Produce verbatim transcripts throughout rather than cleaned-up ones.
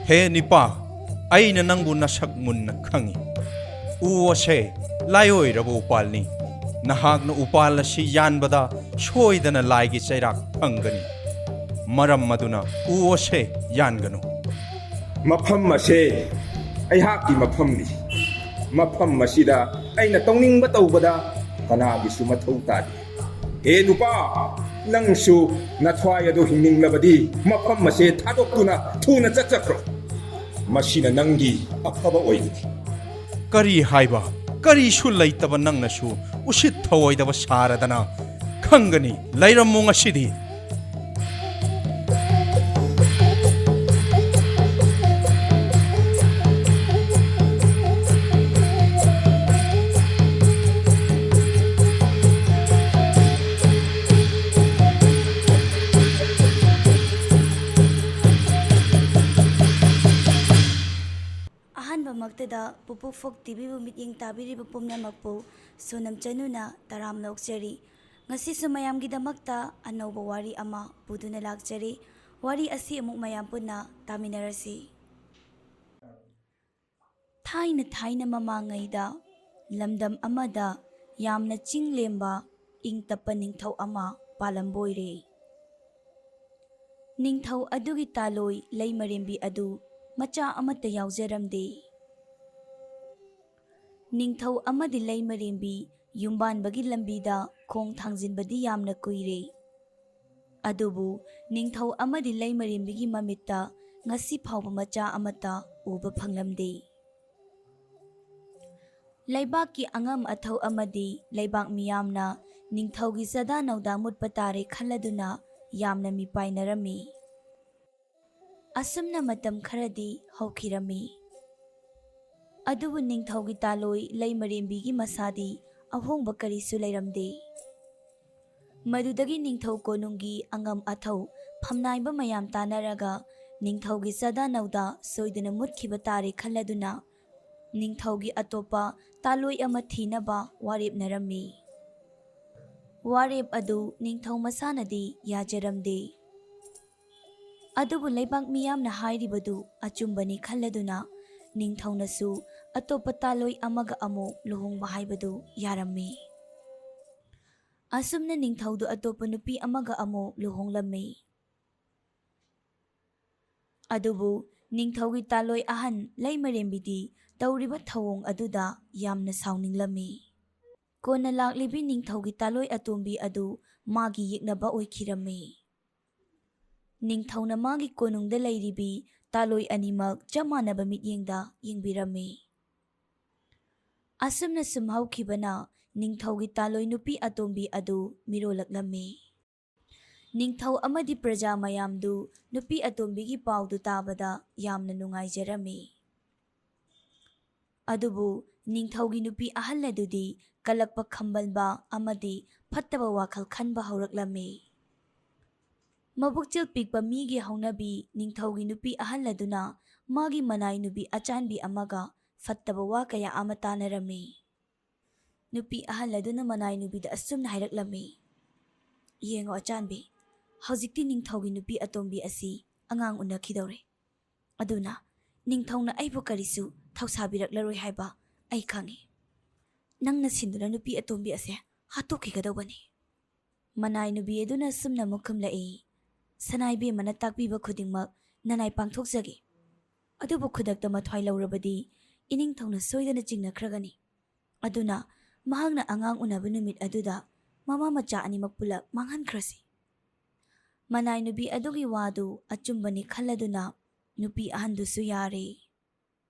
ꯍꯦ ꯅꯤꯄꯥ, ꯑꯩꯅ ꯅꯪꯕꯨ ꯅꯁꯛ ꯃꯨꯟꯅ ꯈꯪꯏ꯫ ꯎ ꯑꯁꯦ ꯂꯥꯏꯑꯣꯏꯔꯕ ꯎꯄꯥꯜꯅꯤ꯫ ꯅꯍꯥꯛꯅ ꯎꯄꯥꯜ ꯑꯁꯤ ꯌꯥꯟꯕꯗ ꯁꯣꯏꯗꯅ ꯂꯥꯏꯒꯤ ꯆꯩꯔꯥꯛ ꯐꯪꯒꯅꯤ꯫ ꯃꯔꯝ ꯑꯗꯨꯅ ꯎ ꯑꯁꯦ ꯌꯥꯟꯒꯅꯨ꯫ ꯃꯐꯝ ꯑꯁꯦ ꯑꯩꯍꯥꯛꯀꯤ ꯃꯐꯝꯅꯤ꯫ ꯃꯐꯝ ꯑꯁꯤꯗ ꯑꯩꯅ ꯇꯧꯅꯤꯡꯕ ꯇꯧꯕꯗ ꯀꯅꯥꯒꯤꯁꯨ ꯃꯊꯧ ꯇꯥꯗꯦ꯫ ꯍꯦ ꯅꯨꯄꯥ, ꯅꯪꯁꯨ ꯅꯊ꯭ꯋꯥꯏ ꯑꯗꯨ ꯍꯤꯡꯅꯤꯡꯂꯕꯗꯤ ꯃꯐꯝ ꯑꯁꯦ ꯊꯥꯗꯣꯛꯇꯨꯅ ꯊꯨꯅ ꯆꯠꯆꯈ꯭ꯔꯣ꯫ ꯃꯁꯤꯅ ꯅꯪꯒꯤ ꯑꯐꯕ ꯑꯣꯏꯒꯅꯤ꯫ ꯀꯔꯤ ꯍꯥꯏꯕ? ꯀꯔꯤꯁꯨ ꯂꯩꯇꯕ ꯅꯪꯅꯁꯨ ꯎꯁꯤꯠ ꯊꯑꯣꯏꯗꯕ ꯁꯥꯔꯗꯅ꯫ ꯈꯪꯒꯅꯤ, ꯂꯩꯔꯝꯃꯨ ꯉꯁꯤꯗꯤ꯫ ꯑꯍꯥꯟꯕꯃꯛꯇꯗ ꯄꯨꯄꯨ ꯐꯣꯛ ꯇꯤꯚꯤꯕꯨ ꯃꯤꯠꯌꯦꯡ ꯇꯥꯕꯤꯔꯤꯕ ꯄꯨꯝꯅꯃꯛꯄꯨ ꯁꯣꯅꯝ ꯆꯅꯨꯅ ꯇꯔꯥꯝꯅ ꯑꯣꯛꯆꯔꯤ꯫ ꯉꯁꯤꯁꯨ ꯃꯌꯥꯝꯒꯤꯗꯃꯛꯇ ꯑꯅꯧꯕ ꯋꯥꯔꯤ ꯑꯃ ꯄꯨꯗꯨꯅ ꯂꯥꯛꯆꯔꯤ꯫ ꯋꯥꯔꯤ ꯑꯁꯤ ꯑꯃꯨꯛ ꯃꯌꯥꯝ ꯄꯨꯟꯅ ꯇꯥꯃꯤꯟꯅꯔꯁꯤ꯫ ꯊꯥꯏꯅ ꯊꯥꯏꯅ ꯃꯃꯥꯡꯉꯩꯗ ꯂꯝꯗꯝ ꯑꯃꯗ ꯌꯥꯝꯅ ꯆꯤꯡ ꯂꯦꯝꯕ ꯏꯪ ꯇꯞꯄ ꯅꯤꯡꯊꯧ ꯑꯃ ꯄꯥꯜꯂꯝꯕ ꯑꯣꯏꯔꯦ꯫ ꯅꯤꯡꯊꯧ ꯑꯗꯨꯒꯤ ꯇꯥꯂꯣꯏ ꯂꯩꯃꯔꯦꯝꯕꯤ ꯑꯗꯨ ꯃꯆꯥ ꯑꯃꯠꯇ ꯌꯥꯎꯖꯔꯝꯗꯦ꯫ ꯅꯤꯡꯊꯧ ꯑꯃꯗꯤ ꯂꯩꯃꯔꯦꯝꯕꯤ ꯌꯨꯝꯕꯥꯟꯕꯒꯤ ꯂꯝꯕꯤꯗ ꯈꯣꯡ ꯊꯥꯡꯖꯤꯟꯕꯗꯤ ꯌꯥꯝꯅ ꯀꯨꯏꯔꯦ꯫ ꯑꯗꯨꯕꯨ ꯅꯤꯡꯊꯧ ꯑꯃꯗꯤ ꯂꯩꯃꯔꯦꯝꯕꯤꯒꯤ ꯃꯃꯤꯠꯇ ꯉꯁꯤ ꯐꯥꯎꯕ ꯃꯆꯥ ꯑꯃꯠꯇ ꯎꯕ ꯐꯪꯂꯝꯗꯦ꯫ ꯂꯩꯕꯥꯛꯀꯤ ꯑꯉꯝ ꯑꯊꯧ ꯑꯃꯗꯤ ꯂꯩꯕꯥꯛ ꯃꯤꯌꯥꯝꯅ ꯅꯤꯡꯊꯧꯒꯤ ꯆꯥꯗꯥ ꯅꯧꯗꯥ ꯃꯨꯠꯄ ꯇꯥꯔꯦ ꯈꯜꯂꯗꯨꯅ ꯌꯥꯝꯅ ꯃꯤꯄꯥꯏꯅꯔꯝꯃꯤ꯫ ꯑꯁꯨꯝꯅ ꯃꯇꯝ ꯈꯔꯗꯤ ꯍꯧꯈꯤꯔꯝꯃꯤ꯫ ꯑꯗꯨꯕꯨ ꯅꯤꯡꯊꯧꯒꯤ ꯇꯥꯂꯣꯏ ꯂꯩꯃꯔꯦꯝꯕꯤꯒꯤ ꯃꯁꯥꯗꯤ ꯑꯍꯣꯡꯕ ꯀꯔꯤꯁꯨ ꯂꯩꯔꯝꯗꯦ꯫ ꯃꯗꯨꯗꯒꯤ ꯅꯤꯡꯊꯧ ꯀꯣꯅꯨꯡꯒꯤ ꯑꯉꯝ ꯑꯊꯧ ꯐꯝꯅꯥꯏꯕ ꯃꯌꯥꯝ ꯇꯥꯟꯅꯔꯒ ꯅꯤꯡꯊꯧꯒꯤ ꯆꯥꯗꯥ ꯅꯧꯗꯥ ꯁꯣꯏꯗꯅ ꯃꯨꯠꯈꯤꯕ ꯇꯥꯔꯦ ꯈꯜꯂꯗꯨꯅ ꯅꯤꯡꯊꯧꯒꯤ ꯑꯇꯣꯞꯄ ꯇꯥꯂꯣꯏ ꯑꯃ ꯊꯤꯅꯕ ꯋꯥꯔꯦꯞꯅꯔꯝꯃꯤ꯫ ꯋꯥꯔꯦꯞ ꯑꯗꯨ ꯅꯤꯡꯊꯧ ꯃꯁꯥꯅꯗꯤ ꯌꯥꯖꯔꯝꯗꯦ꯫ ꯑꯗꯨꯕꯨ ꯂꯩꯕꯥꯛ ꯃꯤꯌꯥꯝꯅ ꯍꯥꯏꯔꯤꯕꯗꯨ ꯑꯆꯨꯝꯕꯅꯤ ꯈꯜꯂꯗꯨꯅ ꯅꯤꯡꯊꯧꯅꯁꯨ ꯑꯇꯣꯞꯄ ꯇꯥꯂꯣꯏ ꯑꯃꯒ ꯑꯃꯨꯛ ꯂꯨꯍꯣꯡꯕ ꯍꯥꯏꯕꯗꯨ ꯌꯥꯔꯝꯃꯤ꯫ ꯑꯁꯨꯝꯅ ꯅꯤꯡꯊꯧꯗꯨ ꯑꯇꯣꯞꯄ ꯅꯨꯄꯤ ꯑꯃꯒ ꯑꯃꯨꯛ ꯂꯨꯍꯣꯡꯂꯝꯃꯤ꯫ ꯑꯗꯨꯕꯨ ꯅꯤꯡꯊꯧꯒꯤ ꯇꯥꯂꯣꯏ ꯑꯍꯟ ꯂꯩꯃꯔꯦꯝꯕꯤꯗꯤ ꯇꯧꯔꯤꯕ ꯊꯧꯑꯣꯡ ꯑꯗꯨꯗ ꯌꯥꯝꯅ ꯁꯥꯎꯅꯤꯡꯂꯝꯃꯤ꯫ ꯀꯣꯟꯅ ꯂꯥꯛꯂꯤꯕꯤ ꯅꯤꯡꯊꯧꯒꯤ ꯇꯥꯂꯣꯏ ꯑꯇꯣꯝꯕꯤ ꯑꯗꯨ ꯃꯥꯒꯤ ꯌꯦꯛꯅꯕ ꯑꯣꯏꯈꯤꯔꯝꯃꯤ꯫ ꯅꯤꯡꯊꯧꯅ ꯃꯥꯒꯤ ꯀꯣꯅꯨꯡꯗ ꯂꯩꯔꯤꯕꯤ ꯇꯥꯂꯣꯏ ꯑꯅꯤꯃꯛ ꯆꯞ ꯃꯥꯟꯅꯕ ꯃꯤꯠꯌꯦꯡꯗ ꯌꯦꯡꯕꯤꯔꯝꯃꯤ꯫ ꯑꯁꯨꯝꯅ ꯁꯨꯝ ꯍꯧꯈꯤꯕꯅ ꯅꯤꯡꯊꯧꯒꯤ ꯇꯥꯂꯣꯏ ꯅꯨꯄꯤ ꯑꯇꯣꯝꯕꯤ ꯑꯗꯨ ꯃꯤꯔꯣꯜꯂꯛꯂꯝꯃꯤ꯫ ꯅꯤꯡꯊꯧ ꯑꯃꯗꯤ ꯄ꯭ꯔꯖꯥ ꯃꯌꯥꯝꯗꯨ ꯅꯨꯄꯤ ꯑꯇꯣꯝꯕꯤꯒꯤ ꯄꯥꯎꯗꯨ ꯇꯥꯕꯗ ꯌꯥꯝꯅ ꯅꯨꯡꯉꯥꯏꯖꯔꯝꯃꯤ꯫ ꯑꯗꯨꯕꯨ ꯅꯤꯡꯊꯧꯒꯤ ꯅꯨꯄꯤ ꯑꯍꯜ ꯑꯗꯨꯗꯤ ꯀꯂꯛꯄ ꯈꯝꯕꯟꯕ ꯑꯃꯗꯤ ꯐꯠꯇꯕ ꯋꯥꯈꯜ ꯈꯟꯕ ꯍꯧꯔꯛꯂꯝꯃꯤ꯫ ꯃꯕꯨꯛꯆꯦꯜ ꯄꯤꯛꯄ ꯃꯤꯒꯤ ꯍꯧꯅꯕꯤ ꯅꯤꯡꯊꯧꯒꯤ ꯅꯨꯄꯤ ꯑꯍꯜ ꯑꯗꯨꯅ ꯃꯥꯒꯤ ꯃꯅꯥꯏ ꯅꯨꯄꯤ ꯑꯆꯥꯟꯕꯤ ꯑꯃꯒ ꯐꯠꯇꯕ ꯋꯥ ꯀꯌꯥ ꯑꯃ ꯇꯥꯅꯔꯝꯃꯤ꯫ ꯅꯨꯄꯤ ꯑꯍꯜ ꯑꯗꯨꯅ ꯃꯅꯥꯏ ꯅꯨꯄꯤꯗ ꯑꯁꯨꯝꯅ ꯍꯥꯏꯔꯛꯂꯝꯃꯤ, "ꯌꯦꯡꯉꯣ ꯑꯆꯥꯟꯕꯤ, ꯍꯧꯖꯤꯛꯇꯤ ꯅꯤꯡꯊꯧꯒꯤ ꯅꯨꯄꯤ ꯑꯇꯣꯝꯕꯤ ꯑꯁꯤ ꯑꯉꯥꯡ ꯎꯅꯈꯤꯗꯧꯔꯦ꯫ ꯑꯗꯨꯅ ꯅꯤꯡꯊꯧꯅ ꯑꯩꯕꯨ ꯀꯔꯤꯁꯨ ꯊꯧꯁꯥꯕꯤꯔꯛꯂꯔꯣꯏ ꯍꯥꯏꯕ ꯑꯩ ꯈꯪꯏ꯫ ꯅꯪꯅ ꯁꯤꯟꯗꯨꯅ ꯅꯨꯄꯤ ꯑꯇꯣꯝꯕꯤ ꯑꯁꯦ ꯍꯥꯠꯇꯣꯛꯈꯤꯒꯗꯧꯕꯅꯤ꯫" ꯃꯅꯥꯏ ꯅꯨꯄꯤ ꯑꯗꯨꯅ ꯑꯁꯨꯝꯅ ꯑꯃꯨꯛ ꯈꯨꯝꯂꯛꯏ, "ꯁꯅꯥꯏꯕꯦꯝꯃꯅ ꯇꯥꯛꯄꯤꯕ ꯈꯨꯗꯤꯡꯃꯛ ꯅꯅꯥꯏ ꯄꯥꯡꯊꯣꯛꯆꯒꯦ꯫ ꯑꯗꯨꯕꯨ ꯈꯨꯗꯛꯇ ꯃꯊ꯭ꯋꯥꯏ ꯂꯧꯔꯕꯗꯤ ꯏꯅꯤꯡꯊꯧꯅ ꯁꯣꯏꯗꯅ ꯆꯤꯡꯅꯈ꯭ꯔꯒꯅꯤ꯫ ꯑꯗꯨꯅ ꯃꯍꯥꯛꯅ ꯑꯉꯥꯡ ꯎꯅꯕ ꯅꯨꯃꯤꯠ ꯑꯗꯨꯗ ꯃꯃꯥ ꯃꯆꯥ ꯑꯅꯤꯃꯛ ꯄꯨꯂꯞ ꯃꯥꯡꯍꯟꯈ꯭ꯔꯁꯤ꯫" ꯃꯅꯥꯏ ꯅꯨꯄꯤ ꯑꯗꯨꯒꯤ ꯋꯥꯗꯨ ꯑꯆꯨꯝꯕꯅꯤ ꯈꯜꯂꯗꯨꯅ ꯅꯨꯄꯤ ꯑꯍꯟꯗꯨꯁꯨ ꯌꯥꯔꯦ꯫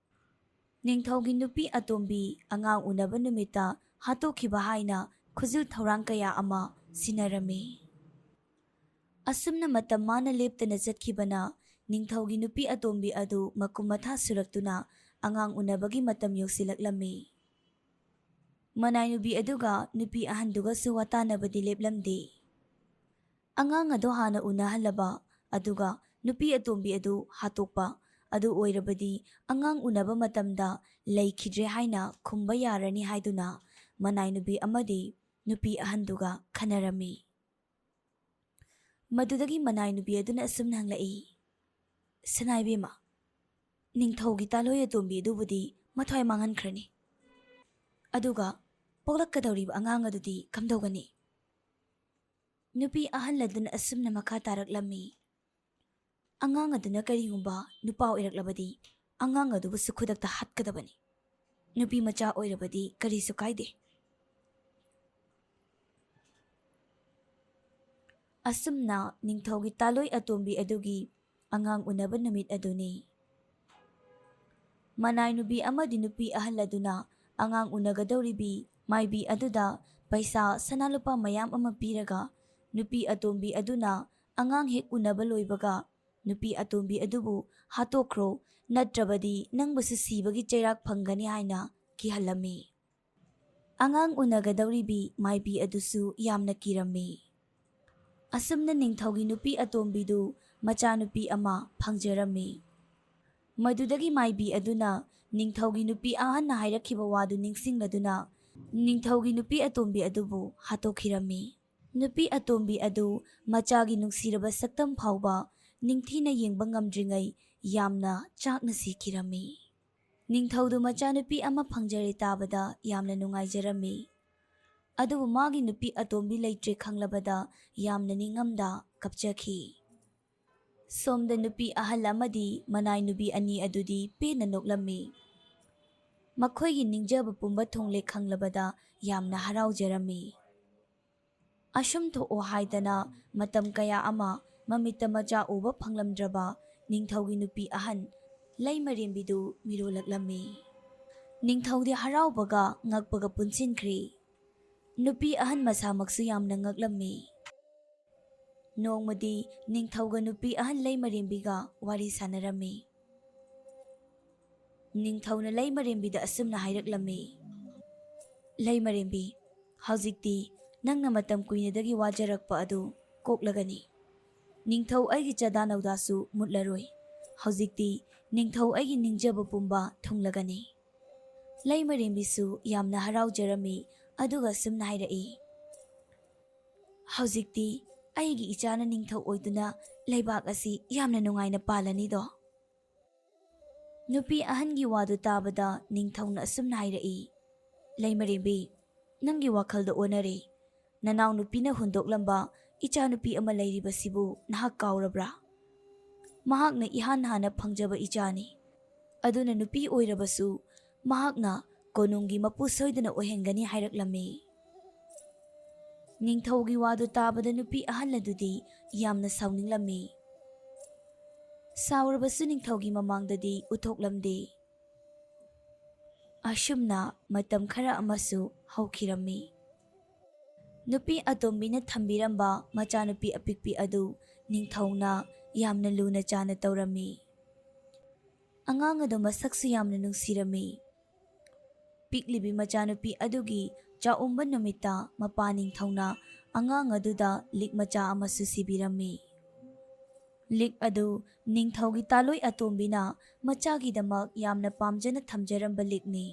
ꯅꯤꯡꯊꯧꯒꯤ ꯅꯨꯄꯤ ꯑꯇꯣꯝꯕꯤ ꯑꯉꯥꯡ ꯎꯅꯕ ꯅꯨꯃꯤꯠꯇ ꯍꯥꯠꯇꯣꯛꯈꯤꯕ ꯍꯥꯏꯅ ꯈꯨꯖꯤꯜ ꯊꯧꯔꯥꯡ ꯀꯌꯥ ꯑꯃ ꯁꯤꯟꯅꯔꯝꯃꯤ꯫ ꯑꯁꯨꯝꯅ ꯃꯇꯝ ꯃꯥꯅ ꯂꯦꯞꯇꯅ ꯆꯠꯈꯤꯕꯅ ꯅꯤꯡꯊꯧꯒꯤ ꯅꯨꯄꯤ ꯑꯇꯣꯝꯕꯤ ꯑꯗꯨ ꯃꯀꯨꯝ ꯃꯊꯥ ꯁꯨꯔꯛꯇꯨꯅ ꯑꯉꯥꯡ ꯎꯅꯕꯒꯤ ꯃꯇꯝ ꯌꯧꯁꯤꯜꯂꯛꯂꯝꯃꯤ꯫ ꯃꯅꯥꯏ ꯅꯨꯄꯤ ꯑꯗꯨꯒ ꯅꯨꯄꯤ ꯑꯍꯟꯗꯨꯒꯁꯨ ꯋꯥꯇꯥꯅꯕꯗꯤ ꯂꯦꯞꯂꯝꯗꯦ꯫ ꯑꯉꯥꯡ ꯑꯗꯨ ꯍꯥꯟꯅ ꯎꯅꯍꯜꯂꯕ, ꯑꯗꯨꯒ ꯅꯨꯄꯤ ꯑꯇꯣꯝꯕꯤ ꯑꯗꯨ ꯍꯥꯠꯇꯣꯛꯄ, ꯑꯗꯨ ꯑꯣꯏꯔꯕꯗꯤ ꯑꯉꯥꯡ ꯎꯅꯕ ꯃꯇꯝꯗ ꯂꯩꯈꯤꯗ꯭ꯔꯦ ꯍꯥꯏꯅ ꯈꯨꯝꯕ ꯌꯥꯔꯅꯤ ꯍꯥꯏꯗꯨꯅ ꯃꯅꯥꯏ ꯅꯨꯄꯤ ꯑꯃꯗꯤ ꯅꯨꯄꯤ ꯑꯍꯟꯗꯨꯒ ꯈꯟꯅꯔꯝꯃꯤ꯫ ꯃꯗꯨꯗꯒꯤ ꯃꯅꯥꯏ ꯅꯨꯄꯤ ꯑꯗꯨꯅ ꯑꯁꯨꯝꯅ ꯍꯪꯂꯛꯏ, "ꯁꯅꯥ ꯏꯕꯦꯝꯃ, ꯅꯤꯡꯊꯧꯒꯤ ꯇꯥꯂꯣꯏ ꯑꯇꯣꯝꯕꯤ ꯑꯗꯨꯕꯨꯗꯤ ꯃꯊ꯭ꯋꯥꯏ ꯃꯥꯡꯍꯟꯈ꯭ꯔꯅꯤ꯫ ꯑꯗꯨꯒ ꯄꯣꯛꯂꯛꯀꯗꯧꯔꯤꯕ ꯑꯉꯥꯡ ꯑꯗꯨꯗꯤ ꯀꯝꯗꯧꯒꯅꯤ?" ꯅꯨꯄꯤ ꯑꯍꯜ ꯑꯗꯨꯅ ꯑꯁꯨꯝꯅ ꯃꯈꯥ ꯇꯥꯔꯛꯂꯝꯃꯤ, "ꯑꯉꯥꯡ ꯑꯗꯨꯅ ꯀꯔꯤꯒꯨꯝꯕ ꯅꯨꯄꯥ ꯑꯣꯏꯔꯛꯂꯕꯗꯤ, ꯑꯉꯥꯡ ꯑꯗꯨꯕꯨꯁꯨ ꯈꯨꯗꯛꯇ ꯍꯥꯠꯀꯗꯕꯅꯤ꯫ ꯅꯨꯄꯤ ꯃꯆꯥ ꯑꯣꯏꯔꯕꯗꯤ ꯀꯔꯤꯁꯨ ꯀꯥꯏꯗꯦ"꯫ ꯑꯁꯨꯝꯅ ꯅꯤꯡꯊꯧꯒꯤ ꯇꯥꯂꯣꯏ ꯑꯇꯣꯝꯕꯤ ꯑꯗꯨꯒꯤ ꯑꯉꯥꯡ ꯎꯅꯕ ꯅꯨꯃꯤꯠ ꯑꯗꯨꯅꯤ꯫ ꯃꯅꯥꯏ ꯅꯨꯄꯤ ꯑꯃꯗꯤ ꯅꯨꯄꯤ ꯑꯍꯜ ꯑꯗꯨꯅ ꯑꯉꯥꯡ ꯎꯅꯒꯗꯧꯔꯤꯕꯤ ꯃꯥꯏꯕꯤ ꯑꯗꯨꯗ ꯄꯩꯁꯥ ꯁꯅꯥ ꯂꯨꯄꯥ ꯃꯌꯥꯝ ꯑꯃ ꯄꯤꯔꯒ, ꯅꯨꯄꯤ ꯑꯇꯣꯝꯕꯤ ꯑꯗꯨꯅ ꯑꯉꯥꯡ ꯍꯦꯛ ꯎꯅꯕ ꯂꯣꯏꯕꯒ, ꯅꯨꯄꯤ ꯑꯇꯣꯝꯕꯤ ꯑꯗꯨꯕꯨ "ꯍꯥꯠꯇꯣꯛꯈ꯭ꯔꯣ, ꯅꯠꯇ꯭ꯔꯕꯗꯤ ꯅꯪꯕꯨꯁꯨ ꯁꯤꯕꯒꯤ ꯆꯩꯔꯥꯛ ꯐꯪꯒꯅꯤ" ꯍꯥꯏꯅ ꯀꯤꯍꯜꯂꯝꯃꯤ꯫ ꯑꯉꯥꯡ ꯎꯅꯒꯗꯧꯔꯤꯕꯤ ꯃꯥꯏꯕꯤ ꯑꯗꯨꯁꯨ ꯌꯥꯝꯅ ꯀꯤꯔꯝꯃꯤ꯫ ꯑꯁꯨꯝꯅ ꯅꯤꯡꯊꯧꯒꯤ ꯅꯨꯄꯤ ꯑꯇꯣꯝꯕꯤꯗꯨ ꯃꯆꯥꯅꯨꯄꯤ ꯑꯃ ꯐꯪꯖꯔꯝꯃꯤ꯫ ꯃꯗꯨꯗꯒꯤ ꯃꯥꯏꯕꯤ ꯑꯗꯨꯅ ꯅꯤꯡꯊꯧꯒꯤ ꯅꯨꯄꯤ ꯑꯍꯟꯅ ꯍꯥꯏꯔꯛꯈꯤꯕ ꯋꯥꯗꯨ ꯅꯤꯡꯁꯤꯡꯂꯗꯨꯅ, ꯅꯤꯡꯊꯧꯒꯤ ꯅꯨꯄꯤ ꯑꯇꯣꯝꯕꯤ ꯑꯗꯨꯕꯨ ꯍꯥꯠꯇꯣꯛꯈꯤꯔꯝꯃꯤ꯫ ꯅꯨꯄꯤ ꯑꯇꯣꯝꯕꯤ ꯑꯗꯨ ꯃꯆꯥꯒꯤ ꯅꯨꯡꯁꯤꯔꯕ ꯁꯛꯇꯝ ꯐꯥꯎꯕ ꯅꯤꯡꯊꯤꯅ ꯌꯦꯡꯕ ꯉꯝꯗ꯭ꯔꯤꯉꯩ ꯌꯥꯝꯅ ꯆꯥꯛꯅ ꯁꯤꯈꯤꯔꯝꯃꯤ꯫ ꯅꯤꯡꯊꯧꯗꯨ ꯃꯆꯥꯅꯨꯄꯤ ꯑꯃ ꯐꯪꯖꯔꯦ ꯇꯥꯕꯗ ꯌꯥꯝꯅ ꯅꯨꯡꯉꯥꯏꯖꯔꯝꯃꯤ꯫ ꯑꯗꯨꯕꯨ ꯃꯥꯒꯤ ꯅꯨꯄꯤ ꯑꯇꯣꯝꯕꯤ ꯂꯩꯇ꯭ꯔꯦ ꯈꯪꯂꯕꯗ ꯌꯥꯝꯅ ꯅꯤꯡꯉꯝꯗ ꯀꯞꯆꯈꯤ꯫ ꯁꯣꯝꯗ ꯅꯨꯄꯤ ꯑꯍꯜ ꯑꯃꯗꯤ ꯃꯅꯥꯏ ꯅꯨꯄꯤ ꯑꯅꯤ ꯑꯗꯨꯗꯤ ꯄꯦꯟꯅ ꯅꯣꯛꯂꯝꯃꯤ꯫ ꯃꯈꯣꯏꯒꯤ ꯅꯤꯡꯖꯕ ꯄꯨꯝꯕ ꯊꯨꯡꯂꯦ ꯈꯪꯂꯕꯗ ꯌꯥꯝꯅ ꯍꯔꯥꯎꯖꯔꯝꯃꯤ꯫ ꯑꯁꯨꯝ ꯊꯣꯛꯑꯣ ꯍꯥꯏꯗꯅ ꯃꯇꯝ ꯀꯌꯥ ꯑꯃ ꯃꯃꯤꯠꯇ ꯃꯆꯥ ꯎꯕ ꯐꯪꯂꯝꯗ꯭ꯔꯕ ꯅꯤꯡꯊꯧꯒꯤ ꯅꯨꯄꯤ ꯑꯍꯟ ꯂꯩꯃꯔꯦꯝꯕꯤꯗꯨ ꯃꯤꯔꯣꯜꯂꯛꯂꯝꯃꯤ꯫ ꯅꯤꯡꯊꯧꯗꯤ ꯍꯔꯥꯎꯕꯒ ꯉꯛꯄꯒ ꯄꯨꯟꯁꯤꯟꯈ꯭ꯔꯦ꯫ ꯅꯨꯄꯤ ꯑꯍꯟ ꯃꯁꯥꯃꯛꯁꯨ ꯌꯥꯝꯅ ꯉꯛꯂꯝꯃꯤ꯫ ꯅꯣꯡꯃꯗꯤ ꯅꯤꯡꯊꯧꯒ ꯅꯨꯄꯤ ꯑꯍꯟ ꯂꯩꯃꯔꯦꯝꯕꯤꯒ ꯋꯥꯔꯤ ꯁꯥꯟꯅꯔꯝꯃꯤ꯫ ꯅꯤꯡꯊꯧꯅ ꯂꯩꯃꯔꯦꯝꯕꯤꯗ ꯑꯁꯨꯝꯅ ꯍꯥꯏꯔꯛꯂꯝꯃꯤ, "ꯂꯩꯃꯔꯦꯝꯕꯤ, ꯍꯧꯖꯤꯛꯇꯤ ꯅꯪꯅ ꯃꯇꯝ ꯀꯨꯏꯅꯗꯒꯤ ꯋꯥꯖꯔꯛꯄ ꯑꯗꯨ ꯀꯣꯛꯂꯒꯅꯤ꯫ ꯅꯤꯡꯊꯧ ꯑꯩꯒꯤ ꯆꯥꯗꯥ ꯅꯧꯗꯥꯁꯨ ꯃꯨꯠꯂꯔꯣꯏ꯫ ꯍꯧꯖꯤꯛꯇꯤ ꯅꯤꯡꯊꯧ ꯑꯩꯒꯤ ꯅꯤꯡꯖꯕ ꯄꯨꯝꯕ ꯊꯨꯡꯂꯒꯅꯤ"꯫ ꯂꯩꯃꯔꯦꯝꯕꯤꯁꯨ ꯌꯥꯝꯅ ꯍꯔꯥꯎꯖꯔꯝꯃꯤ, ꯑꯗꯨꯒ ꯑꯁꯨꯝꯅ ꯍꯥꯏꯔꯛꯏ, "ꯍꯧꯖꯤꯛꯇꯤ ꯑꯩꯒꯤ ꯏꯆꯥꯅ ꯅꯤꯡꯊꯧ ꯑꯣꯏꯗꯨꯅ ꯂꯩꯕꯥꯛ ꯑꯁꯤ ꯌꯥꯝꯅ ꯅꯨꯡꯉꯥꯏꯅ ꯄꯥꯜꯂꯅꯤꯗꯣ꯫ ꯅꯨꯄꯤ ꯑꯍꯟꯒꯤ ꯋꯥꯗꯨ ꯇꯥꯕꯗ ꯅꯤꯡꯊꯧꯅ ꯑꯁꯨꯝꯅ ꯍꯥꯏꯔꯛꯏ, "ꯂꯩꯃꯔꯦꯝꯕꯤ, ꯅꯪꯒꯤ ꯋꯥꯈꯜꯗ ꯑꯣꯟꯅꯔꯦ꯫ ꯅꯅꯥꯎꯅꯨꯄꯤꯅ ꯍꯨꯟꯗꯣꯛꯂꯝꯕ ꯏꯆꯥꯅꯨꯄꯤ ꯑꯃ ꯂꯩꯔꯤꯕꯁꯤꯕꯨ ꯅꯍꯥꯛ ꯀꯥꯎꯔꯕ꯭ꯔꯥ? ꯃꯍꯥꯛꯅ ꯏꯍꯥꯟ ꯍꯥꯟꯅ ꯐꯪꯖꯕ ꯏꯆꯥꯅꯤ꯫ ꯑꯗꯨꯅ ꯅꯨꯄꯤ ꯑꯣꯏꯔꯕꯁꯨ ꯃꯍꯥꯛꯅ ꯀꯣꯅꯨꯡꯒꯤ ꯃꯄꯨ ꯁꯣꯏꯗꯅ ꯑꯣꯏꯍꯟꯒꯅꯤ" ꯍꯥꯏꯔꯛꯂꯝꯃꯤ꯫ ꯅꯤꯡꯊꯧꯒꯤ ꯋꯥꯗꯨ ꯇꯥꯕꯗ ꯅꯨꯄꯤ ꯑꯍꯜ ꯑꯗꯨꯗꯤ ꯌꯥꯝꯅ ꯁꯥꯎꯅꯤꯡꯂꯝꯃꯤ꯫ ꯁꯥꯎꯔꯕꯁꯨ ꯅꯤꯡꯊꯧꯒꯤ ꯃꯃꯥꯡꯗꯗꯤ ꯎꯠꯊꯣꯛꯂꯝꯗꯦ꯫ ꯑꯁꯨꯝꯅ ꯃꯇꯝ ꯈꯔ ꯑꯃꯁꯨ ꯍꯧꯈꯤꯔꯝꯃꯤ꯫ ꯅꯨꯄꯤ ꯑꯇꯣꯝꯕꯤꯅ ꯊꯝꯕꯤꯔꯝꯕ ꯃꯆꯥꯅꯨꯄꯤ ꯑꯄꯤꯛꯄꯤ ꯑꯗꯨ ꯅꯤꯡꯊꯧꯅ ꯌꯥꯝꯅ ꯂꯨꯅ ꯆꯥꯅ ꯇꯧꯔꯝꯃꯤ꯫ ꯑꯉꯥꯡ ꯑꯗꯨ ꯃꯁꯛꯁꯨ ꯌꯥꯝꯅ ꯅꯨꯡꯁꯤꯔꯝꯃꯤ꯫ ꯄꯤꯛꯂꯤꯕꯤ ꯃꯆꯥꯅꯨꯄꯤ ꯑꯗꯨꯒꯤ ꯆꯥꯛꯎꯝꯕ ꯅꯨꯃꯤꯠꯇ ꯃꯄꯥ ꯅꯤꯡꯊꯧꯅ ꯑꯉꯥꯡ ꯑꯗꯨꯗ ꯂꯤꯛ ꯃꯆꯥ ꯑꯃꯁꯨ ꯁꯤꯕꯤꯔꯝꯃꯤ꯫ ꯂꯤꯛ ꯑꯗꯨ ꯅꯤꯡꯊꯧꯒꯤ ꯇꯥꯂꯣꯏ ꯑꯇꯣꯝꯕꯤꯅ ꯃꯆꯥꯒꯤꯗꯃꯛ ꯌꯥꯝꯅ ꯄꯥꯝꯖꯅ ꯊꯝꯖꯔꯝꯕ ꯂꯤꯛꯅꯤ꯫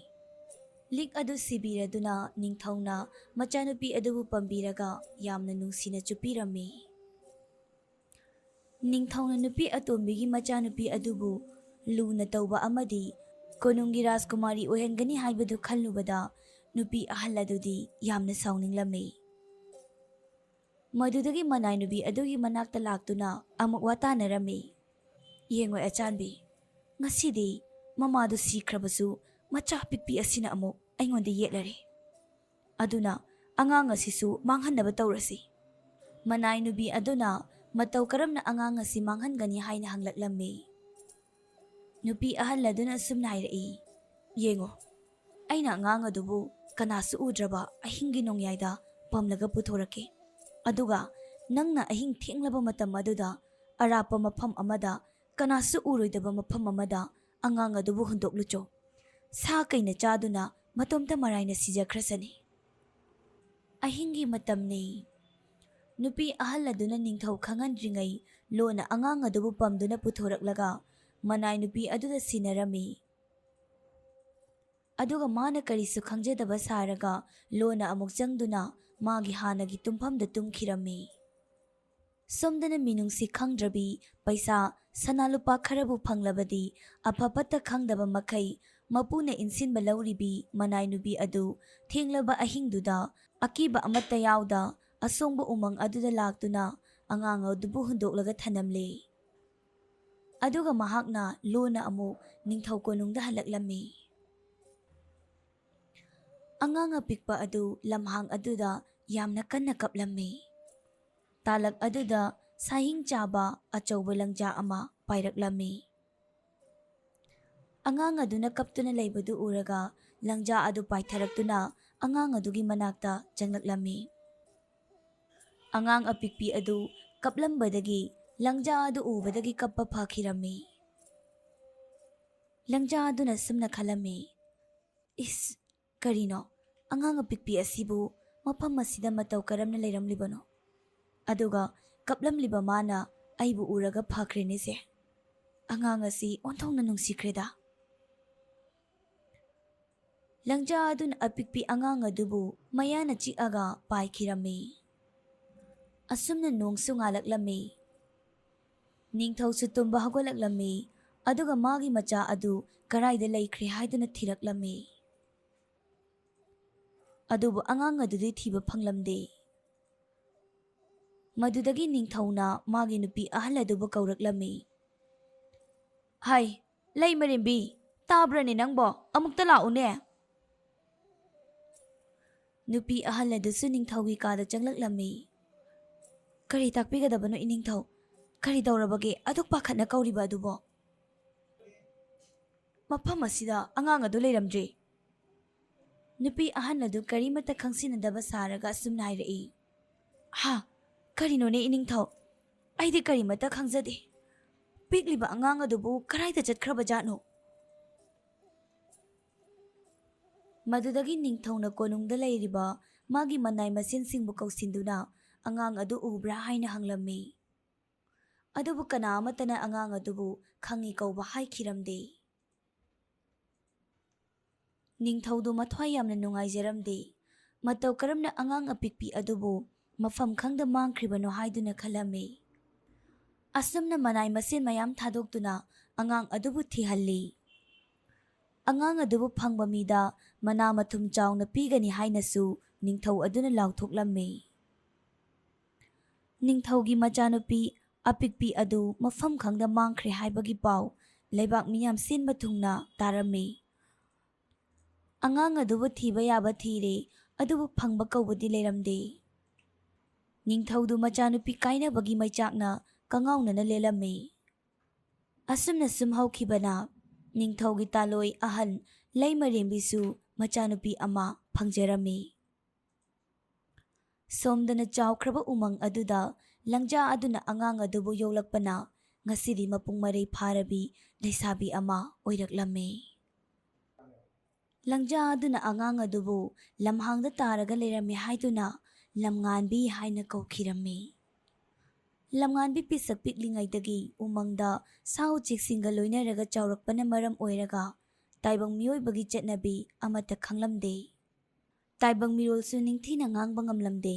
ꯂꯤꯛ ꯑꯗꯨ ꯁꯤꯕꯤꯔꯗꯨꯅ ꯅꯤꯡꯊꯧꯅ ꯃꯆꯥꯅꯨꯄꯤ ꯑꯗꯨꯕꯨ ꯄꯝꯕꯤꯔꯒ ꯌꯥꯝꯅ ꯅꯨꯡꯁꯤꯅ ꯆꯨꯞꯄꯤꯔꯝꯃꯤ꯫ ꯅꯤꯡꯊꯧꯅ ꯅꯨꯄꯤ ꯑꯇꯣꯝꯕꯤꯒꯤ ꯃꯆꯥꯅꯨꯄꯤ ꯑꯗꯨꯕꯨ ꯂꯨꯅ ꯇꯧꯕ ꯑꯃꯗꯤ ꯀꯣꯅꯨꯡꯒꯤ ꯔꯥꯖꯀꯨꯃꯥꯔꯤ ꯑꯣꯏꯍꯟꯒꯅꯤ ꯍꯥꯏꯕꯗꯨ ꯈꯜꯂꯨꯕꯗ ꯅꯨꯄꯤ ꯑꯍꯜ ꯑꯗꯨꯗꯤ ꯌꯥꯝꯅ ꯁꯥꯎꯅꯤꯡꯂꯝꯃꯤ꯫ ꯃꯗꯨꯗꯒꯤ ꯃꯅꯥꯏ ꯅꯨꯄꯤ ꯑꯗꯨꯒꯤ ꯃꯅꯥꯛꯇ ꯂꯥꯛꯇꯨꯅ ꯑꯃꯨꯛ ꯋꯥꯇꯥꯅꯔꯝꯃꯤ꯫ "ꯌꯦꯡꯉꯣ ꯑꯆꯥꯟꯕꯤ, ꯉꯁꯤꯗꯤ ꯃꯃꯥꯗꯨ ꯁꯤꯈ꯭ꯔꯕꯁꯨ ꯃꯆꯥ ꯄꯤꯛꯄꯤ ꯑꯁꯤꯅ ꯑꯃꯨꯛ ꯑꯩꯉꯣꯟꯗ ꯌꯦꯠꯂꯔꯦ꯫ ꯑꯗꯨꯅ ꯑꯉꯥꯡ ꯑꯁꯤꯁꯨ ꯃꯥꯡꯍꯟꯅꯕ ꯇꯧꯔꯁꯤ꯫" ꯃꯅꯥꯏ ꯅꯨꯄꯤ ꯑꯗꯨꯅ ꯃꯇꯧ ꯀꯔꯝꯅ ꯑꯉꯥꯡ ꯑꯁꯤ ꯃꯥꯡꯍꯟꯒꯅꯤ ꯍꯥꯏꯅ ꯍꯪꯂꯛꯂꯝꯃꯤ꯫ ꯅꯨꯄꯤ ꯑꯍꯜ ꯑꯗꯨꯅ ꯑꯁꯨꯝꯅ ꯍꯥꯏꯔꯛꯏ, "ꯌꯦꯡꯉꯣ, ꯑꯩꯅ ꯑꯉꯥꯡ ꯑꯗꯨꯕꯨ ꯀꯅꯥꯁꯨ ꯎꯗ꯭ꯔꯕ ꯑꯍꯤꯡꯒꯤ ꯅꯣꯡꯌꯥꯏꯗ ꯄꯝꯂꯒ ꯄꯨꯊꯣꯔꯛꯀꯦ꯫ ꯑꯗꯨꯒ ꯅꯪꯅ ꯑꯍꯤꯡ ꯊꯦꯡꯂꯕ ꯃꯇꯝ ꯑꯗꯨꯗ ꯑꯔꯥꯞꯄ ꯃꯐꯝ ꯑꯃꯗ, ꯀꯅꯥꯁꯨ ꯎꯔꯣꯏꯗꯕ ꯃꯐꯝ ꯑꯃꯗ ꯑꯉꯥꯡ ꯑꯗꯨꯕꯨ ꯍꯨꯟꯗꯣꯛꯂꯨꯆꯣ꯫ ꯁꯥ ꯀꯩꯅ ꯆꯥꯗꯨꯅ ꯃꯇꯣꯝꯇ ꯃꯔꯥꯏꯅ ꯁꯤꯖꯈ꯭ꯔꯁꯅꯤ꯫" ꯑꯍꯤꯡꯒꯤ ꯃꯇꯝꯅꯤ꯫ ꯅꯨꯄꯤ ꯑꯍꯜ ꯑꯗꯨꯅ ꯅꯤꯡꯊꯧ ꯈꯪꯍꯟꯗ꯭ꯔꯤꯉꯩ ꯂꯣꯟꯅ ꯑꯉꯥꯡ ꯑꯗꯨꯕꯨ ꯄꯝꯗꯨꯅ ꯄꯨꯊꯣꯔꯛꯂꯒ ꯃꯅꯥꯏ ꯅꯨꯄꯤ ꯑꯗꯨꯗ ꯁꯤꯟꯅꯔꯝꯃꯤ꯫ ꯑꯗꯨꯒ ꯃꯥꯅ ꯀꯔꯤꯁꯨ ꯈꯪꯖꯗꯕ ꯁꯥꯔꯒ ꯂꯣꯟꯅ ꯑꯃꯨꯛ ꯆꯪꯗꯨꯅ ꯃꯥꯒꯤ ꯍꯥꯟꯅꯒꯤ ꯇꯨꯝꯐꯝꯗ ꯇꯨꯝꯈꯤꯔꯝꯃꯤ꯫ ꯁꯣꯝꯗꯅ ꯃꯤꯅꯨꯡꯁꯤ ꯈꯪꯗ꯭ꯔꯕꯤ, ꯄꯩꯁꯥ, ꯁꯅꯥ ꯂꯨꯄꯥ ꯈꯔꯕꯨ ꯐꯪꯂꯕꯗꯤ ꯑꯐ ꯐꯠꯇ ꯈꯪꯗꯕ ꯃꯈꯩ ꯃꯄꯨꯅ ꯏꯟꯁꯤꯟꯕ ꯂꯧꯔꯤꯕꯤ ꯃꯅꯥꯏ ꯅꯨꯄꯤ ꯑꯗꯨ ꯊꯦꯡꯂꯕ ꯑꯍꯤꯡꯗꯨꯗ ꯑꯀꯤꯕ ꯑꯃꯠꯇ ꯌꯥꯎꯗ ꯑꯁꯣꯡꯕ ꯎꯃꯪ ꯑꯗꯨꯗ ꯂꯥꯛꯇꯨꯅ ꯑꯉꯥꯡ ꯑꯗꯨꯕꯨ ꯍꯨꯟꯗꯣꯛꯂꯒ ꯊꯅꯝꯂꯦ꯫ ꯑꯗꯨꯒ ꯃꯍꯥꯛꯅ ꯂꯣꯟꯅ ꯑꯃꯨꯛ ꯅꯤꯡꯊꯧ ꯀꯣꯅꯨꯡꯗ ꯍꯜꯂꯛꯂꯝꯃꯤ꯫ ꯑꯉꯥꯡ ꯑꯄꯤꯛꯄ ꯑꯗꯨ ꯂꯝꯍꯥꯡ ꯑꯗꯨꯗ ꯌꯥꯝꯅ ꯀꯟꯅ ꯀꯞꯂꯝꯃꯤ꯫ ꯇꯥꯂꯛ ꯑꯗꯨꯗ ꯁꯥꯍꯤꯡ ꯆꯥꯕ ꯑꯆꯧꯕ ꯂꯪꯖꯥ ꯑꯃ ꯄꯥꯏꯔꯛꯂꯝꯃꯤ꯫ ꯑꯉꯥꯡ ꯑꯗꯨꯅ ꯀꯞꯇꯨꯅ ꯂꯩꯕꯗꯨ ꯎꯔꯒ ꯂꯪꯖꯥ ꯑꯗꯨ ꯄꯥꯏꯊꯔꯛꯇꯨꯅ ꯑꯉꯥꯡ ꯑꯗꯨꯒꯤ ꯃꯅꯥꯛꯇ ꯆꯪꯂꯛꯂꯝꯃꯤ꯫ ꯑꯉꯥꯡ ꯑꯄꯤꯛꯄꯤ ꯑꯗꯨ ꯀꯞꯂꯝꯕꯗꯒꯤ ꯂꯪꯖꯥ ꯑꯗꯨ ꯎꯕꯗꯒꯤ ꯀꯞꯄ ꯐꯈꯤꯔꯝꯃꯤ꯫ ꯂꯪꯖꯥ ꯑꯗꯨꯅ ꯁꯨꯝꯅ ꯈꯜꯂꯝꯃꯤ, "ꯏꯁ, ꯀꯔꯤꯅꯣ? ꯑꯉꯥꯡ ꯑꯄꯤꯛꯄꯤ ꯑꯁꯤꯕꯨ ꯃꯐꯝ ꯑꯁꯤꯗ ꯃꯇꯧ ꯀꯔꯝꯅ ꯂꯩꯔꯝꯂꯤꯕꯅꯣ? ꯑꯗꯨꯒ ꯀꯞꯂꯝꯂꯤꯕ ꯃꯥꯅ ꯑꯩꯕꯨ ꯎꯔꯒ ꯐꯈ꯭ꯔꯦꯅꯦꯁꯦ꯫ ꯑꯉꯥꯡ ꯑꯁꯤ ꯑꯣꯟꯊꯣꯛꯅ ꯅꯨꯡꯁꯤꯈ꯭ꯔꯦꯗ꯫" ꯂꯪꯖꯥ ꯑꯗꯨꯅ ꯑꯄꯤꯛꯄꯤ ꯑꯉꯥꯡ ꯑꯗꯨꯕꯨ ꯃꯌꯥꯅ ꯆꯤꯛꯑꯒ ꯄꯥꯏꯈꯤꯔꯝꯃꯤ꯫ ꯑꯁꯨꯝꯅ ꯅꯣꯡꯁꯨ ꯉꯥꯜꯂꯛꯂꯝꯃꯤ꯫ ꯅꯤꯡꯊꯧꯁꯨ ꯇꯨꯝꯕ ꯍꯧꯒꯠꯂꯛꯂꯝꯃꯤ, ꯑꯗꯨꯒ ꯃꯥꯒꯤ ꯃꯆꯥ ꯑꯗꯨ ꯀꯔꯥꯏꯗ ꯂꯩꯈ꯭ꯔꯦ ꯍꯥꯏꯗꯨꯅ ꯊꯤꯔꯛꯂꯝꯃꯤ꯫ ꯑꯗꯨꯕꯨ ꯑꯉꯥꯡ ꯑꯗꯨꯗꯤ ꯊꯤꯕ ꯐꯪꯂꯝꯗꯦ꯫ ꯃꯗꯨꯗꯒꯤ ꯅꯤꯡꯊꯧꯅ ꯃꯥꯒꯤ ꯅꯨꯄꯤ ꯑꯍꯜ ꯑꯗꯨꯕꯨ ꯀꯧꯔꯛꯂꯝꯃꯤ꯫ "ꯍꯥꯏ, ꯂꯩꯃꯔꯦꯝꯕꯤ, ꯇꯥꯕ꯭ꯔꯅꯦ ꯅꯪꯕꯣ? ꯑꯃꯨꯛꯇ ꯂꯥꯛꯎꯅꯦ꯫" ꯅꯨꯄꯤ ꯑꯍꯜ ꯑꯗꯨꯁꯨ ꯅꯤꯡꯊꯧꯒꯤ ꯀꯥꯗ ꯆꯪꯂꯛꯂꯝꯃꯤ꯫ "ꯀꯔꯤ ꯇꯥꯛꯄꯤꯒꯗꯕꯅꯣ ꯏꯅꯤꯡꯊꯧ? ꯀꯔꯤ ꯇꯧꯔꯕꯒꯦ ꯑꯗꯨꯛ ꯄꯥꯈꯠꯅ ꯀꯧꯔꯤꯕ ꯑꯗꯨꯕꯣ?" "ꯃꯐꯝ ꯑꯁꯤꯗ ꯑꯉꯥꯡ ꯑꯗꯨ ꯂꯩꯔꯝꯗ꯭ꯔꯦ꯫" ꯅꯨꯄꯤ ꯑꯍꯟ ꯑꯗꯨ ꯀꯔꯤꯃꯠꯇ ꯈꯪꯁꯤꯟꯅꯗꯕ ꯁꯥꯔꯒ ꯑꯁꯨꯝꯅ ꯍꯥꯏꯔꯛꯏ꯫ "ꯍꯥ? ꯀꯔꯤꯅꯣꯅꯦ ꯏꯅꯤꯡꯊꯧ? ꯑꯩꯗꯤ ꯀꯔꯤꯃꯠꯇ ꯈꯪꯖꯗꯦ꯫ ꯄꯤꯛꯂꯤꯕ ꯑꯉꯥꯡ ꯑꯗꯨꯕꯨ ꯀꯗꯥꯏꯗ ꯆꯠꯈ꯭ꯔꯕ ꯖꯥꯠꯅꯣ?" ꯃꯗꯨꯗꯒꯤ ꯅꯤꯡꯊꯧꯅ ꯀꯣꯅꯨꯡꯗ ꯂꯩꯔꯤꯕ ꯃꯥꯒꯤ ꯃꯅꯥꯏ ꯃꯁꯦꯟꯁꯤꯡꯕꯨ ꯀꯧꯁꯤꯟꯗꯨꯅ ꯑꯉꯥꯡ ꯑꯗꯨ ꯎꯕ꯭ꯔꯥ ꯍꯥꯏꯅ ꯍꯪꯂꯝꯃꯤ꯫ ꯑꯗꯨꯕꯨ ꯀꯅꯥ ꯑꯃꯠꯇꯅ ꯑꯉꯥꯡ ꯑꯗꯨꯕꯨ ꯈꯪꯏ ꯀꯧꯕ ꯍꯥꯏꯈꯤꯔꯝꯗꯦ꯫ ꯅꯤꯡꯊꯧꯗꯨ ꯃꯊ꯭ꯋꯥꯏ ꯌꯥꯝꯅ ꯅꯨꯡꯉꯥꯏꯖꯔꯝꯗꯦ꯫ ꯃꯇꯧ ꯀꯔꯝꯅ ꯑꯉꯥꯡ ꯑꯄꯤꯛꯄꯤ ꯑꯗꯨꯕꯨ ꯃꯐꯝ ꯈꯪꯗ ꯃꯥꯡꯈ꯭ꯔꯤꯕꯅꯣ ꯍꯥꯏꯗꯨꯅ ꯈꯜꯂꯝꯃꯤ꯫ ꯑꯁꯨꯝꯅ ꯃꯅꯥꯏ ꯃꯁꯤꯟ ꯃꯌꯥꯝ ꯊꯥꯗꯣꯛꯇꯨꯅ ꯑꯉꯥꯡ ꯑꯗꯨꯕꯨ ꯊꯤꯍꯜꯂꯤ꯫ ꯑꯉꯥꯡ ꯑꯗꯨꯕꯨ ꯐꯪꯕ ꯃꯤꯗ ꯃꯅꯥ ꯃꯊꯨꯝ ꯆꯥꯎꯅ ꯄꯤꯒꯅꯤ ꯍꯥꯏꯅꯁꯨ ꯅꯤꯡꯊꯧ ꯑꯗꯨꯅ ꯂꯥꯎꯊꯣꯛꯂꯝꯃꯤ꯫ ꯅꯤꯡꯊꯧꯒꯤ ꯃꯆꯥꯅꯨꯄꯤ ꯑꯄꯤꯛꯄꯤ ꯑꯗꯨ ꯃꯐꯝ ꯈꯪꯗ ꯃꯥꯡꯈ꯭ꯔꯦ ꯍꯥꯏꯕꯒꯤ ꯄꯥꯎ ꯂꯩꯕꯥꯛ ꯃꯤꯌꯥꯝ ꯁꯤꯟꯕ ꯊꯨꯡꯅ ꯇꯥꯔꯝꯃꯤ꯫ ꯑꯉꯥꯡ ꯑꯗꯨꯕꯨ ꯊꯤꯕ ꯌꯥꯕ ꯊꯤꯔꯦ, ꯑꯗꯨꯕꯨ ꯐꯪꯕ ꯀꯧꯕꯗꯤ ꯂꯩꯔꯝꯗꯦ꯫ ꯅꯤꯡꯊꯧꯗꯨ ꯃꯆꯥꯅꯨꯄꯤ ꯀꯥꯏꯅꯕꯒꯤ ꯃꯩꯆꯥꯛꯅ ꯀꯉꯥꯎꯅꯅ ꯂꯦꯜꯂꯝꯃꯤ꯫ ꯑꯁꯨꯝꯅ ꯁꯨꯝ ꯍꯧꯈꯤꯕꯅ ꯅꯤꯡꯊꯧꯒꯤ ꯇꯥꯂꯣꯏ ꯑꯍꯟ ꯂꯩꯃꯔꯦꯝꯕꯤꯁꯨ ꯃꯆꯥꯅꯨꯄꯤ ꯑꯃ ꯐꯪꯖꯔꯝꯃꯤ꯫ ꯁꯣꯝꯗꯅ ꯆꯥꯎꯈ꯭ꯔꯕ ꯎꯃꯪ ꯑꯗꯨꯗ ꯂꯪꯖꯥ ꯑꯗꯨꯅ ꯑꯉꯥꯡ ꯑꯗꯨꯕꯨ ꯌꯣꯛꯂꯛꯄꯅ ꯉꯁꯤꯗꯤ ꯃꯄꯨꯡ ꯃꯔꯩ ꯐꯥꯔꯕꯤ ꯂꯩꯁꯥꯕꯤ ꯑꯃ ꯑꯣꯏꯔꯛꯂꯝꯃꯤ꯫ ꯂꯪꯖꯥ ꯑꯗꯨꯅ ꯑꯉꯥꯡ ꯑꯗꯨꯕꯨ ꯂꯝꯍꯥꯡꯗ ꯇꯥꯔꯒ ꯂꯩꯔꯝꯃꯤ ꯍꯥꯏꯗꯨꯅ ꯂꯝꯉꯥꯟꯕꯤ ꯍꯥꯏꯅ ꯀꯧꯈꯤꯔꯝꯃꯤ꯫ ꯂꯝꯉꯥꯟꯕꯤ ꯄꯤꯁꯛ ꯄꯤꯛꯂꯤꯉꯩꯗꯒꯤ ꯎꯃꯪꯗ ꯁꯥ ꯎꯆꯦꯛꯁꯤꯡꯒ ꯂꯣꯏꯅꯔꯒ ꯆꯥꯎꯔꯛꯄꯅ ꯃꯔꯝ ꯑꯣꯏꯔꯒ ꯇꯥꯏꯕꯪ ꯃꯤꯑꯣꯏꯕꯒꯤ ꯆꯠꯅꯕꯤ ꯑꯃꯠꯇ ꯈꯪꯂꯝꯗꯦ꯫ ꯇꯥꯏꯕꯪ ꯃꯤꯔꯣꯜꯁꯨ ꯅꯤꯡꯊꯤꯅ ꯉꯥꯡꯕ ꯉꯝꯂꯝꯗꯦ꯫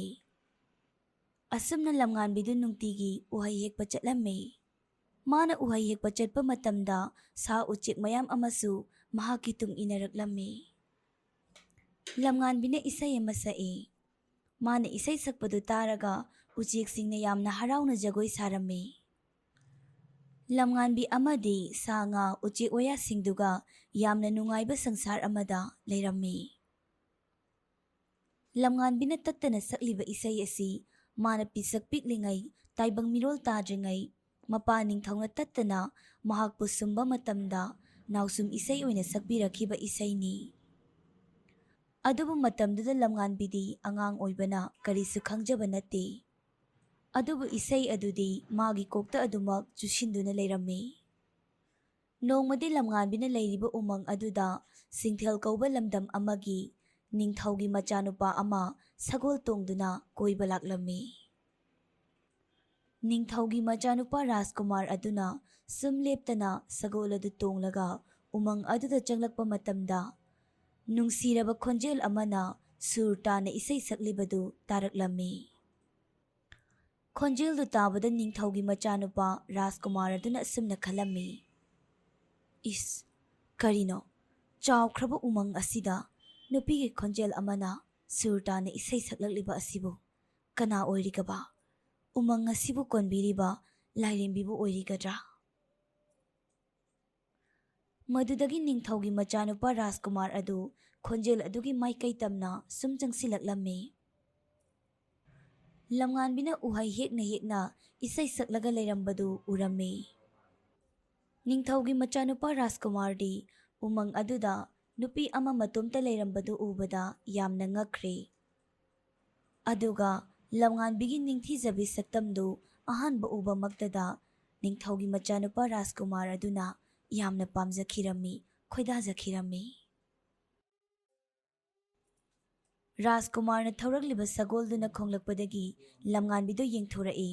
ꯑꯁꯨꯝꯅ ꯂꯝꯉꯥꯟꯕꯤꯗꯨ ꯅꯨꯡꯇꯤꯒꯤ ꯎꯍꯩ ꯍꯦꯛꯄ ꯆꯠꯂꯝꯃꯤ꯫ ꯃꯥꯅ ꯎꯍꯩ ꯍꯦꯛꯄ ꯆꯠꯄ ꯃꯇꯝꯗ ꯁꯥ ꯎꯆꯦꯛ ꯃꯌꯥꯝ ꯑꯃꯁꯨ ꯃꯍꯥꯛꯀꯤ ꯇꯨꯡ ꯏꯟꯅꯔꯛꯂꯝꯃꯤ꯫ ꯂꯝꯉꯥꯟꯕꯤꯅ ꯏꯁꯩ ꯑꯃ ꯁꯛꯏ꯫ ꯃꯥꯅ ꯏꯁꯩ ꯁꯛꯄꯗꯨ ꯇꯥꯔꯒ ꯎꯆꯦꯛꯁꯤꯡꯅ ꯌꯥꯝꯅ ꯍꯔꯥꯎꯅ ꯖꯒꯣꯏ ꯁꯥꯔꯝꯃꯤ꯫ ꯂꯝꯉꯥꯟꯕꯤ ꯑꯃꯗꯤ ꯁꯥ ꯉꯥ ꯎꯆꯦꯛ ꯋꯥꯌꯥꯁꯤꯡꯗꯨꯒ ꯌꯥꯝꯅ ꯅꯨꯡꯉꯥꯏꯕ ꯁꯪꯁꯥꯔ ꯑꯃꯗ ꯂꯩꯔꯝꯃꯤ꯫ ꯂꯝꯉꯥꯟꯕꯤꯅ ꯇꯠꯇꯅ ꯁꯛꯂꯤꯕ ꯏꯁꯩ ꯑꯁꯤ ꯃꯥꯅ ꯄꯤꯁꯛ ꯄꯤꯛꯂꯤꯉꯩ, ꯇꯥꯏꯕꯪ ꯃꯤꯔꯣꯜ ꯇꯥꯗ꯭ꯔꯤꯉꯩ, ꯃꯄꯥ ꯅꯤꯡꯊꯧꯅ ꯇꯠꯇꯅ ꯃꯍꯥꯛꯄꯨ ꯁꯨꯝꯕ ꯃꯇꯝꯗ ꯅꯥꯎꯁꯨꯝ ꯏꯁꯩ ꯑꯣꯏꯅ ꯁꯛꯄꯤꯔꯛꯈꯤꯕ ꯏꯁꯩꯅꯤ꯫ ꯑꯗꯨꯕꯨ ꯃꯇꯝꯗꯨꯗ ꯂꯝꯉꯥꯟꯕꯤꯗꯤ ꯑꯉꯥꯡ ꯑꯣꯏꯕꯅ ꯀꯔꯤꯁꯨ ꯈꯪꯖꯕ ꯅꯠꯇꯦ꯫ ꯑꯗꯨꯕꯨ ꯏꯁꯩ ꯑꯗꯨꯗꯤ ꯃꯥꯒꯤ ꯀꯣꯛꯇ ꯑꯗꯨꯃꯛ ꯆꯨꯁꯤꯟꯗꯨꯅ ꯂꯩꯔꯝꯃꯤ꯫ ꯅꯣꯡꯃꯗꯤ ꯂꯝꯉꯥꯟꯕꯤꯅ ꯂꯩꯔꯤꯕ ꯎꯃꯪ ꯑꯗꯨꯗ ꯁꯤꯡꯊꯦꯜ ꯀꯧꯕ ꯂꯝꯗꯝ ꯑꯃꯒꯤ ꯅꯤꯡꯊꯧꯒꯤ ꯃꯆꯥꯅꯨꯄꯥ ꯑꯃ ꯁꯒꯣꯜ ꯇꯣꯡꯗꯨꯅ ꯀꯣꯏꯕ ꯂꯥꯛꯂꯝꯃꯤ꯫ ꯅꯤꯡꯊꯧꯒꯤ ꯃꯆꯥꯅꯨꯄꯥ ꯔꯥꯖꯀꯨꯃꯥꯔ ꯑꯗꯨꯅ ꯁꯨꯝ ꯂꯦꯞꯇꯅ ꯁꯒꯣꯜ ꯑꯗꯨ ꯇꯣꯡꯂꯒ ꯎꯃꯪ ꯑꯗꯨꯗ ꯆꯪꯂꯛꯄ ꯃꯇꯝꯗ, ꯅꯨꯡꯁꯤꯔꯕ ꯈꯣꯟꯖꯦꯜ ꯑꯃꯅ ꯁꯨꯔ ꯇꯥꯅ ꯏꯁꯩ ꯁꯛꯂꯤꯕꯗꯨ ꯇꯥꯔꯛꯂꯝꯃꯤ꯫ ꯈꯣꯟꯖꯦꯜꯗꯨ ꯇꯥꯕꯗ ꯅꯤꯡꯊꯧꯒꯤ ꯃꯆꯥꯅꯨꯄꯥ ꯔꯥꯖꯀꯨꯃꯥꯔ ꯑꯗꯨꯅ ꯑꯁꯨꯝꯅ ꯈꯜꯂꯝꯃꯤ, "ꯏꯁ, ꯀꯔꯤꯅꯣ? ꯆꯥꯎꯈ꯭ꯔꯕ ꯎꯃꯪ ꯑꯁꯤꯗ ꯅꯨꯄꯤꯒꯤ ꯈꯣꯟꯖꯦꯜ ꯑꯃꯅ ꯁꯨꯔ ꯇꯥꯅ ꯏꯁꯩ ꯁꯛꯂꯛꯂꯤꯕ ꯑꯁꯤꯕꯨ ꯀꯅꯥ ꯑꯣꯏꯔꯤꯒꯕ? ꯎꯃꯪ ꯑꯁꯤꯕꯨ ꯀꯣꯟꯕꯤꯔꯤꯕ ꯂꯥꯏꯔꯦꯝꯕꯤꯕꯨ ꯑꯣꯏꯔꯤꯒꯗ꯭ꯔꯥ?" ꯃꯗꯨꯗꯒꯤ ꯅꯤꯡꯊꯧꯒꯤ ꯃꯆꯥꯅꯨꯄꯥ ꯔꯥꯖꯀꯨꯃꯥꯔ ꯑꯗꯨ ꯈꯣꯟꯖꯦꯜ ꯑꯗꯨꯒꯤ ꯃꯥꯏꯀꯩ ꯇꯝꯅ ꯁꯨꯝ ꯆꯪꯁꯤꯜꯂꯛꯂꯝꯃꯤ꯫ ꯂꯝꯉꯥꯟꯕꯤꯅ ꯎꯍꯩ ꯍꯦꯛꯅ ꯍꯦꯛꯅ ꯏꯁꯩ ꯁꯛꯂꯒ ꯂꯩꯔꯝꯕꯗꯨ ꯎꯔꯝꯃꯤ꯫ ꯅꯤꯡꯊꯧꯒꯤ ꯃꯆꯥꯅꯨꯄꯥ ꯔꯥꯖꯀꯨꯃꯥꯔꯗꯤ ꯎꯃꯪ ꯑꯗꯨꯗ ꯅꯨꯄꯤ ꯑꯃ ꯃꯇꯣꯝꯇ ꯂꯩꯔꯝꯕꯗꯨ ꯎꯕꯗ ꯌꯥꯝꯅ ꯉꯛꯈ꯭ꯔꯦ꯫ ꯑꯗꯨꯒ ꯂꯝꯉꯥꯟꯕꯤꯒꯤ ꯅꯤꯡꯊꯤꯖꯕꯤ ꯁꯛꯇꯝꯗꯨ ꯑꯍꯥꯟꯕ ꯎꯕꯃꯛꯇꯗ ꯅꯤꯡꯊꯧꯒꯤ ꯃꯆꯥꯅꯨꯄꯥ ꯔꯥꯖꯀꯨꯃꯥꯔ ꯑꯗꯨꯅ ꯌꯥꯝꯅ ꯄꯥꯝꯖꯈꯤꯔꯝꯃꯤ, ꯈꯣꯏꯗꯥꯖꯈꯤꯔꯝꯃꯤ꯫ ꯔꯥꯖꯀꯨꯃꯥꯔꯅ ꯊꯧꯔꯛꯂꯤꯕ ꯁꯒꯣꯜꯗꯨꯅ ꯈꯣꯡꯂꯛꯄꯗꯒꯤ ꯂꯝꯉꯥꯟꯕꯤꯗꯨ ꯌꯦꯡꯊꯣꯔꯛꯏ꯫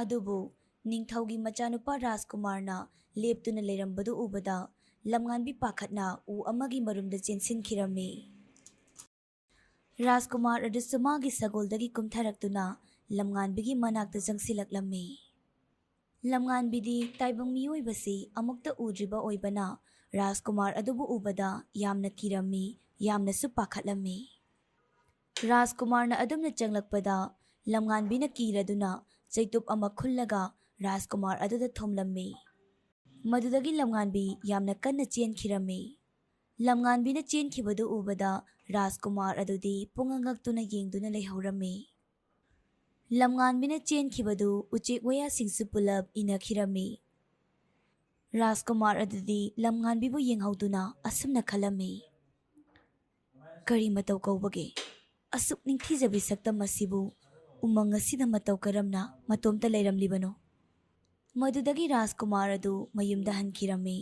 ꯑꯗꯨꯕꯨ ꯅꯤꯡꯊꯧꯒꯤ ꯃꯆꯥꯅꯨꯄꯥ ꯔꯥꯖꯀꯨꯃꯥꯔꯅ ꯂꯦꯞꯇꯨꯅ ꯂꯩꯔꯝꯕꯗꯨ ꯎꯕꯗ ꯂꯝꯉꯥꯟꯕꯤ ꯄꯥꯈꯠꯅ ꯎ ꯑꯃꯒꯤ ꯃꯔꯨꯝꯗ ꯆꯦꯟꯁꯤꯟꯈꯤꯔꯝꯃꯤ꯫ ꯔꯥꯖꯀꯨꯃꯥꯔ ꯑꯗꯨꯁꯨ ꯃꯥꯒꯤ ꯁꯒꯣꯜꯗꯒꯤ ꯀꯨꯝꯊꯔꯛꯇꯨꯅ ꯂꯝꯉꯥꯟꯕꯤꯒꯤ ꯃꯅꯥꯛꯇ ꯆꯪꯁꯤꯜꯂꯛꯂꯝꯃꯤ꯫ ꯂꯝꯉꯥꯟꯕꯤꯗꯤ ꯇꯥꯏꯕꯪ ꯃꯤꯑꯣꯏꯕꯁꯤ ꯑꯃꯨꯛꯇ ꯎꯗ꯭ꯔꯤꯕ ꯑꯣꯏꯕꯅ ꯔꯥꯖꯀꯨꯃꯥꯔ ꯑꯗꯨꯕꯨ ꯎꯕꯗ ꯌꯥꯝꯅ ꯀꯤꯔꯝꯃꯤ, ꯌꯥꯝꯅꯁꯨ ꯄꯥꯈꯠꯂꯝꯃꯤ꯫ ꯔꯥꯖꯀꯨꯃꯥꯔꯅ ꯑꯗꯨꯝꯅ ꯆꯪꯂꯛꯄꯗ ꯂꯝꯉꯥꯟꯕꯤꯅ ꯀꯤꯔꯗꯨꯅ ꯆꯩꯇꯨꯞ ꯑꯃ ꯈꯨꯜꯂꯒ ꯔꯥꯖꯀꯨꯃꯥꯔ ꯑꯗꯨꯗ ꯊꯣꯝꯂꯝꯃꯤ꯫ ꯃꯗꯨꯗꯒꯤ ꯂꯝꯉꯥꯟꯕꯤ ꯌꯥꯝꯅ ꯀꯟꯅ ꯆꯦꯟꯈꯤꯔꯝꯃꯤ꯫ ꯂꯝꯉꯥꯟꯕꯤꯅ ꯆꯦꯟꯈꯤꯕꯗꯨ ꯎꯕꯗ ꯔꯥꯖꯀꯨꯃꯥꯔ ꯑꯗꯨꯗꯤ ꯄꯨꯡꯉꯛ ꯉꯛꯇꯨꯅ ꯌꯦꯡꯗꯨꯅ ꯂꯩꯍꯧꯔꯝꯃꯤ꯫ ꯂꯝꯉꯥꯟꯕꯤꯅ ꯆꯦꯟꯈꯤꯕꯗꯨ ꯎꯆꯦꯛ ꯋꯥꯌꯥꯁꯤꯡꯁꯨ ꯄꯨꯂꯞ ꯏꯅꯈꯤꯔꯝꯃꯤ꯫ ꯔꯥꯖꯀꯨꯃꯥꯔ ꯑꯗꯨꯗꯤ ꯂꯝꯉꯥꯟꯕꯤꯕꯨ ꯌꯦꯡꯍꯧꯗꯨꯅ ꯑꯁꯨꯝꯅ ꯈꯜꯂꯝꯃꯤ, "ꯀꯔꯤ ꯃꯇꯧ ꯀꯧꯕꯒꯦ? ꯑꯁꯨꯛ ꯅꯤꯡꯊꯤꯖꯕꯤ ꯁꯛꯇꯝ ꯑꯁꯤꯕꯨ ꯎꯃꯪ ꯑꯁꯤꯗ ꯃꯇꯧ ꯀꯔꯝꯅ ꯃꯇꯣꯝꯇ ꯂꯩꯔꯝꯂꯤꯕꯅꯣ?" ꯃꯗꯨꯗꯒꯤ ꯔꯥꯖꯀꯨꯃꯥꯔ ꯑꯗꯨ ꯃꯌꯨꯝꯗ ꯍꯟꯈꯤꯔꯝꯃꯤ꯫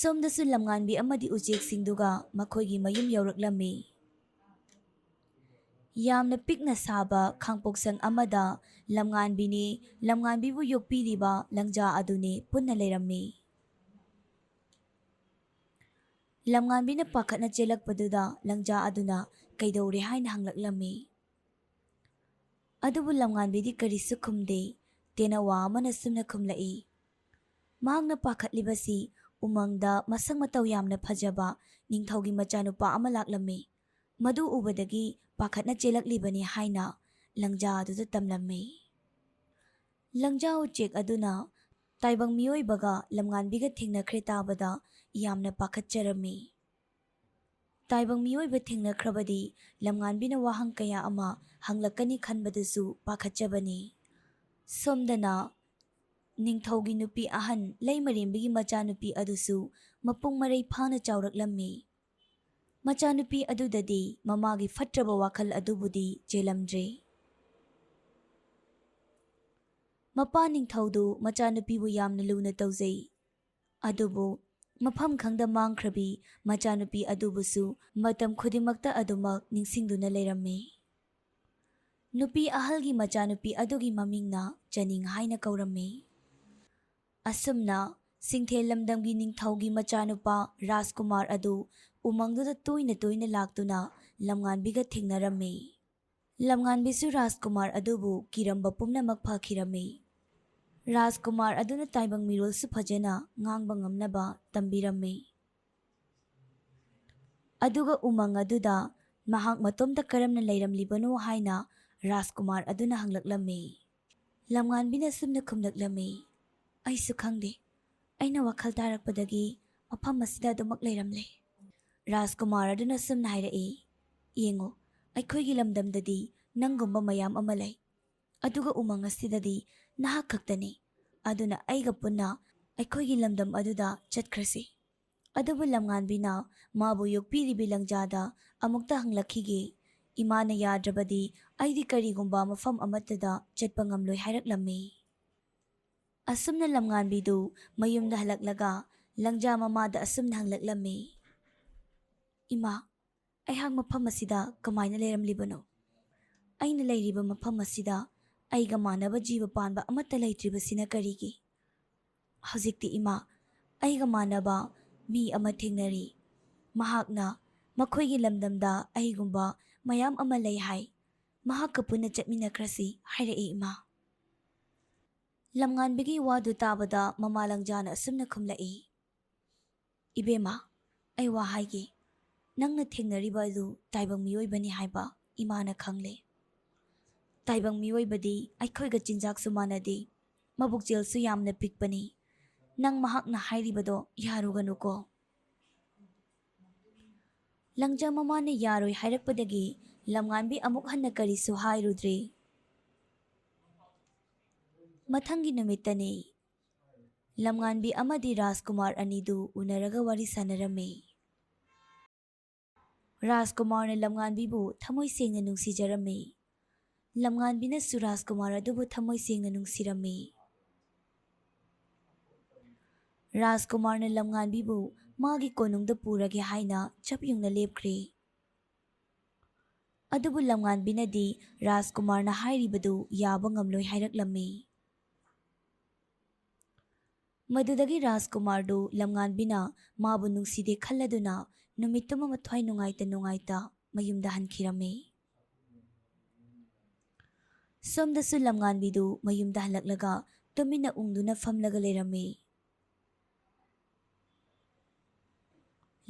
ꯁꯣꯝꯗꯁꯨ ꯂꯝꯉꯥꯟꯕꯤ ꯑꯃꯗꯤ ꯎꯆꯦꯛꯁꯤꯡꯗꯨꯒ ꯃꯈꯣꯏꯒꯤ ꯃꯌꯨꯝ ꯌꯧꯔꯛꯂꯝꯃꯤ꯫ ꯌꯥꯝꯅ ꯄꯤꯛꯅ ꯁꯥꯕ ꯈꯥꯡꯄꯣꯛꯁꯪ ꯑꯃꯗ ꯂꯝꯉꯥꯟꯕꯤꯅꯤ, ꯂꯝꯉꯥꯟꯕꯤꯕꯨ ꯌꯣꯛꯄꯤꯔꯤꯕ ꯂꯪꯖꯥ ꯑꯗꯨꯅꯤ ꯄꯨꯟꯅ ꯂꯩꯔꯝꯃꯤ꯫ ꯂꯝꯉꯥꯟꯕꯤꯅ ꯄꯥꯈꯠꯅ ꯆꯦꯜꯂꯛꯄꯗꯨꯗ ꯂꯪꯖꯥ ꯑꯗꯨꯅ ꯀꯩꯗꯧꯔꯦ ꯍꯥꯏꯅ ꯍꯪꯂꯛꯂꯝꯃꯤ꯫ ꯑꯗꯨꯕꯨ ꯂꯝꯉꯥꯟꯕꯤꯗꯤ ꯀꯔꯤꯁꯨ ꯈꯨꯝꯗꯦ꯫ ꯇꯦꯅꯋꯥ ꯑꯃꯅ ꯁꯨꯝꯅ ꯈꯨꯝꯂꯛꯏ, ꯃꯍꯥꯛꯅ ꯄꯥꯈꯠꯂꯤꯕꯁꯤ ꯎꯃꯪꯗ ꯃꯁꯛ ꯃꯇꯧ ꯌꯥꯝꯅ ꯐꯖꯕ ꯅꯤꯡꯊꯧꯒꯤ ꯃꯆꯥꯅꯨꯄꯥ ꯑꯃ ꯂꯥꯛꯂꯝꯃꯤ꯫ ꯃꯗꯨ ꯎꯕꯗꯒꯤ ꯄꯥꯈꯠꯅ ꯆꯦꯜꯂꯛꯂꯤꯕꯅꯤ ꯍꯥꯏꯅ ꯂꯪꯖꯥ ꯑꯗꯨꯗ ꯇꯝꯂꯝꯃꯤ꯫ ꯂꯪꯖꯥ ꯎꯆꯦꯛ ꯑꯗꯨꯅ ꯇꯥꯏꯕꯪ ꯃꯤꯑꯣꯏꯕꯒ ꯂꯝꯉꯥꯟꯕꯤꯒ ꯊꯦꯡꯅꯈ꯭ꯔꯦ ꯇꯥꯕꯗ ꯌꯥꯝꯅ ꯄꯥꯈꯠꯆꯔꯝꯃꯤ꯫ ꯇꯥꯏꯕꯪ ꯃꯤꯑꯣꯏꯕ ꯊꯦꯡꯅꯈ꯭ꯔꯕꯗꯤ ꯂꯝꯉꯥꯟꯕꯤꯅ ꯋꯥꯍꯪ ꯀꯌꯥ ꯑꯃ ꯍꯪꯂꯛꯀꯅꯤ ꯈꯟꯕꯗꯨꯁꯨ ꯄꯥꯈꯠꯆꯕꯅꯤ꯫ ꯁꯣꯝꯗꯅ ꯅꯤꯡꯊꯧꯒꯤ ꯅꯨꯄꯤ ꯑꯍꯟ ꯂꯩꯃꯔꯦꯝꯕꯤꯒꯤ ꯃꯆꯥꯅꯨꯄꯤ ꯑꯗꯨꯁꯨ ꯃꯄꯨꯡ ꯃꯔꯩ ꯐꯥꯅ ꯆꯥꯎꯔꯛꯂꯝꯃꯤ꯫ ꯃꯆꯥꯅꯨꯄꯤ ꯑꯗꯨꯗꯗꯤ ꯃꯃꯥꯒꯤ ꯐꯠꯇ꯭ꯔꯕ ꯋꯥꯈꯜ ꯑꯗꯨꯕꯨꯗꯤ ꯆꯦꯜꯂꯝꯗ꯭ꯔꯦ꯫ ꯃꯄꯥ ꯅꯤꯡꯊꯧꯗꯨ ꯃꯆꯥꯅꯨꯄꯤꯕꯨ ꯌꯥꯝꯅ ꯂꯨꯅ ꯇꯧꯖꯩ꯫ ꯑꯗꯨꯕꯨ ꯃꯐꯝ ꯈꯪꯗ ꯃꯥꯡꯈ꯭ꯔꯕꯤ ꯃꯆꯥꯅꯨꯄꯤ ꯑꯗꯨꯕꯨꯁꯨ ꯃꯇꯝ ꯈꯨꯗꯤꯡꯃꯛꯇ ꯑꯗꯨꯃꯛ ꯅꯤꯡꯁꯤꯡꯗꯨꯅ ꯂꯩꯔꯝꯃꯤ꯫ ꯅꯨꯄꯤ ꯑꯍꯜꯒꯤ ꯃꯆꯥꯅꯨꯄꯤ ꯑꯗꯨꯒꯤ ꯃꯃꯤꯡꯅ ꯆꯅꯤꯡ ꯍꯥꯏꯅ ꯀꯧꯔꯝꯃꯤ꯫ ꯑꯁꯨꯝꯅ ꯁꯤꯡꯊꯦꯜ ꯂꯝꯗꯝꯒꯤ ꯅꯤꯡꯊꯧꯒꯤ ꯃꯆꯥꯅꯨꯄꯥ ꯔꯥꯖꯀꯨꯃꯥꯔ ꯑꯗꯨ ꯎꯃꯪꯗꯨꯗ ꯇꯣꯏꯅ ꯇꯣꯏꯅ ꯂꯥꯛꯇꯨꯅ ꯂꯝꯉꯥꯟꯕꯤꯒ ꯊꯦꯡꯅꯔꯝꯃꯤ꯫ ꯂꯝꯉꯥꯟꯕꯤꯁꯨ ꯔꯥꯖꯀꯨꯃꯥꯔ ꯑꯗꯨꯕꯨ ꯀꯤꯔꯝꯕ ꯄꯨꯝꯅꯃꯛ ꯐꯈꯤꯔꯝꯃꯤ꯫ ꯔꯥꯖꯀꯨꯃꯥꯔ ꯑꯗꯨꯅ ꯇꯥꯏꯕꯪ ꯃꯤꯔꯣꯜꯁꯨ ꯐꯖꯅ ꯉꯥꯡꯕ ꯉꯝꯅꯕ ꯇꯝꯕꯤꯔꯝꯃꯤ꯫ ꯑꯗꯨꯒ ꯎꯃꯪ ꯑꯗꯨꯗ ꯃꯍꯥꯛ ꯃꯇꯣꯝꯇ ꯀꯔꯝꯅ ꯂꯩꯔꯝꯂꯤꯕꯅꯣ ꯍꯥꯏꯅ ꯔꯥꯖꯀꯨꯃꯥꯔ ꯑꯗꯨꯅ ꯍꯪꯂꯛꯂꯝꯃꯤ꯫ ꯂꯝꯉꯥꯟꯕꯤꯅ ꯁꯨꯝꯅ ꯈꯨꯝꯂꯛꯂꯝꯃꯤ, "ꯑꯩꯁꯨ ꯈꯪꯗꯦ꯫ ꯑꯩꯅ ꯋꯥꯈꯜ ꯇꯥꯔꯛꯄꯗꯒꯤ ꯃꯐꯝ ꯑꯁꯤꯗ ꯑꯗꯨꯃꯛ ꯂꯩꯔꯝꯂꯦ꯫" ꯔꯥꯖꯀꯨꯃꯥꯔ ꯑꯗꯨꯅ ꯁꯨꯝꯅ ꯍꯥꯏꯔꯛꯏ, "ꯌꯦꯡꯉꯨ, ꯑꯩꯈꯣꯏꯒꯤ ꯂꯝꯗꯝꯗꯗꯤ ꯅꯪꯒꯨꯝꯕ ꯃꯌꯥꯝ ꯑꯃ ꯂꯩ, ꯑꯗꯨꯒ ꯎꯃꯪ ꯑꯁꯤꯗꯗꯤ ꯅꯍꯥꯛ ꯈꯛꯇꯅꯤ꯫ ꯑꯗꯨꯅ ꯑꯩꯒ ꯄꯨꯟꯅ ꯑꯩꯈꯣꯏꯒꯤ ꯂꯝꯗꯝ ꯑꯗꯨꯗ ꯆꯠꯈ꯭ꯔꯁꯤ꯫" ꯑꯗꯨꯕꯨ ꯂꯝꯉꯥꯟꯕꯤꯅ ꯃꯥꯕꯨ ꯌꯣꯛꯄꯤꯔꯤꯕꯤ ꯂꯪꯖꯥꯗ ꯑꯃꯨꯛꯇ ꯍꯪꯂꯛꯈꯤꯒꯦ, "ꯏꯃꯥꯅ ꯌꯥꯗ꯭ꯔꯕꯗꯤ ꯑꯩꯗꯤ ꯀꯔꯤꯒꯨꯝꯕ ꯃꯐꯝ ꯑꯃꯠꯇꯗ ꯆꯠꯄ ꯉꯝꯂꯣꯏ" ꯍꯥꯏꯔꯛꯂꯝꯃꯤ꯫ ꯑꯁꯨꯝꯅ ꯂꯝꯉꯥꯟꯕꯤꯗꯨ ꯃꯌꯨꯝꯗ ꯍꯜꯂꯛꯂꯒ ꯂꯪꯖꯥ ꯃꯃꯥꯗ ꯑꯁꯨꯝꯅ ꯍꯪꯂꯛꯂꯝꯃꯤ, "ꯏꯃꯥ, ꯑꯩꯍꯥꯛ ꯃꯐꯝ ꯑꯁꯤꯗ ꯀꯃꯥꯏꯅ ꯂꯩꯔꯝꯂꯤꯕꯅꯣ? ꯑꯩꯅ ꯂꯩꯔꯤꯕ ꯃꯐꯝ ꯑꯁꯤꯗ ꯑꯩꯒ ꯃꯥꯟꯅꯕ ꯖꯤꯕ ꯄꯥꯟꯕ ꯑꯃꯠꯇ ꯂꯩꯇ꯭ꯔꯤꯕꯁꯤꯅ ꯀꯔꯤꯒꯤ? ꯍꯧꯖꯤꯛꯇꯤ ꯏꯃꯥ, ꯑꯩꯒ ꯃꯥꯟꯅꯕ ꯃꯤ ꯑꯃ ꯊꯦꯡꯅꯔꯤ꯫ ꯃꯍꯥꯛꯅ ꯃꯈꯣꯏꯒꯤ ꯂꯝꯗꯝꯗ ꯑꯩꯒꯨꯝꯕ ꯃꯌꯥꯝ ꯑꯃ ꯂꯩ ꯍꯥꯏ꯫ ꯃꯍꯥꯛꯀ ꯄꯨꯟꯅ ꯆꯠꯃꯤꯟꯅꯈ꯭ꯔꯁꯤ ꯍꯥꯏꯔꯛꯏ ꯏꯃꯥ꯫ ꯂꯝꯉꯥꯟꯕꯤꯒꯤ ꯋꯥꯗꯨ ꯇꯥꯕꯗ ꯃꯃꯥ ꯂꯪꯖꯥꯅ ꯑꯁꯨꯝꯅ ꯈꯨꯝꯂꯛꯏ, "ꯏꯕꯦꯝꯃ, ꯑꯩ ꯋꯥ ꯍꯥꯏꯒꯦ꯫ ꯅꯪꯅ ꯊꯦꯡꯅꯔꯤꯕ ꯑꯗꯨ ꯇꯥꯏꯕꯪ ꯃꯤꯑꯣꯏꯕꯅꯤ ꯍꯥꯏꯕ ꯏꯃꯥꯅ ꯈꯪꯂꯦ꯫ ꯇꯥꯏꯕꯪ ꯃꯤꯑꯣꯏꯕꯗꯤ ꯑꯩꯈꯣꯏꯒ ꯆꯤꯟꯖꯥꯛꯁꯨ ꯃꯥꯟꯅꯗꯦ, ꯃꯕꯨꯛꯆꯦꯜꯁꯨ ꯌꯥꯝꯅ ꯄꯤꯛꯄꯅꯤ꯫ ꯅꯪ ꯃꯍꯥꯛꯅ ꯍꯥꯏꯔꯤꯕꯗꯣ ꯌꯥꯔꯨꯒꯅꯨꯀꯣ꯫" ꯂꯪꯖꯥ ꯃꯃꯥꯅ ꯌꯥꯔꯣꯏ ꯍꯥꯏꯔꯛꯄꯗꯒꯤ ꯂꯝꯉꯥꯟꯕꯤ ꯑꯃꯨꯛ ꯍꯟꯅ ꯀꯔꯤꯁꯨ ꯍꯥꯏꯔꯨꯗ꯭ꯔꯦ꯫ ꯃꯊꯪꯒꯤ ꯅꯨꯃꯤꯠꯇꯅꯤ꯫ ꯂꯝꯉꯥꯟꯕꯤ ꯑꯃꯗꯤ ꯔꯥꯖꯀꯨꯃꯥꯔ ꯑꯅꯤꯗꯨ ꯎꯅꯔꯒ ꯋꯥꯔꯤ ꯁꯥꯟꯅꯔꯝꯃꯤ꯫ ꯔꯥꯖꯀꯨꯃꯥꯔꯅ ꯂꯝꯉꯥꯟꯕꯤꯕꯨ ꯊꯃꯣꯏ ꯁꯦꯡꯅ ꯅꯨꯡꯁꯤꯖꯔꯝꯃꯤ꯫ ꯂꯝꯉꯥꯟꯕꯤꯅꯁꯨ ꯔꯥꯖꯀꯨꯃꯥꯔ ꯑꯗꯨꯕꯨ ꯊꯃꯣꯏ ꯁꯦꯡꯅ ꯅꯨꯡꯁꯤꯔꯝꯃꯤ꯫ ꯔꯥꯖꯀꯨꯃꯥꯔꯅ ꯂꯝꯉꯥꯟꯕꯤꯕꯨ ꯃꯥꯒꯤ ꯀꯣꯅꯨꯡꯗ ꯄꯨꯔꯒꯦ ꯍꯥꯏꯅ ꯆꯞ ꯌꯨꯡꯅ ꯂꯦꯞꯈ꯭ꯔꯦ꯫ ꯑꯗꯨꯕꯨ ꯂꯝꯉꯥꯟꯕꯤꯅꯗꯤ ꯔꯥꯖꯀꯨꯃꯥꯔꯅ ꯍꯥꯏꯔꯤꯕꯗꯨ ꯌꯥꯕ ꯉꯝꯂꯣꯏ ꯍꯥꯏꯔꯛꯂꯝꯃꯤ꯫ ꯃꯗꯨꯗꯒꯤ ꯔꯥꯖꯀꯨꯃꯥꯔꯗꯨ ꯂꯝꯉꯥꯟꯕꯤꯅ ꯃꯥꯕꯨ ꯅꯨꯡꯁꯤꯗꯦ ꯈꯜꯂꯗꯨꯅ ꯅꯨꯃꯤꯠꯇꯨꯃ ꯃꯊ꯭ꯋꯥꯏ ꯅꯨꯡꯉꯥꯏꯇ ꯅꯨꯡꯉꯥꯏꯇ ꯃꯌꯨꯝꯗ ꯍꯟꯈꯤꯔꯝꯃꯤ꯫ ꯁꯣꯝꯗꯁꯨ ꯂꯝꯉꯥꯟꯕꯤꯗꯨ ꯃꯌꯨꯝꯗ ꯍꯜꯂꯛꯂꯒ ꯇꯨꯃꯤꯟꯅ ꯎꯪꯗꯨꯅ ꯐꯝꯂꯒ ꯂꯩꯔꯝꯃꯤ꯫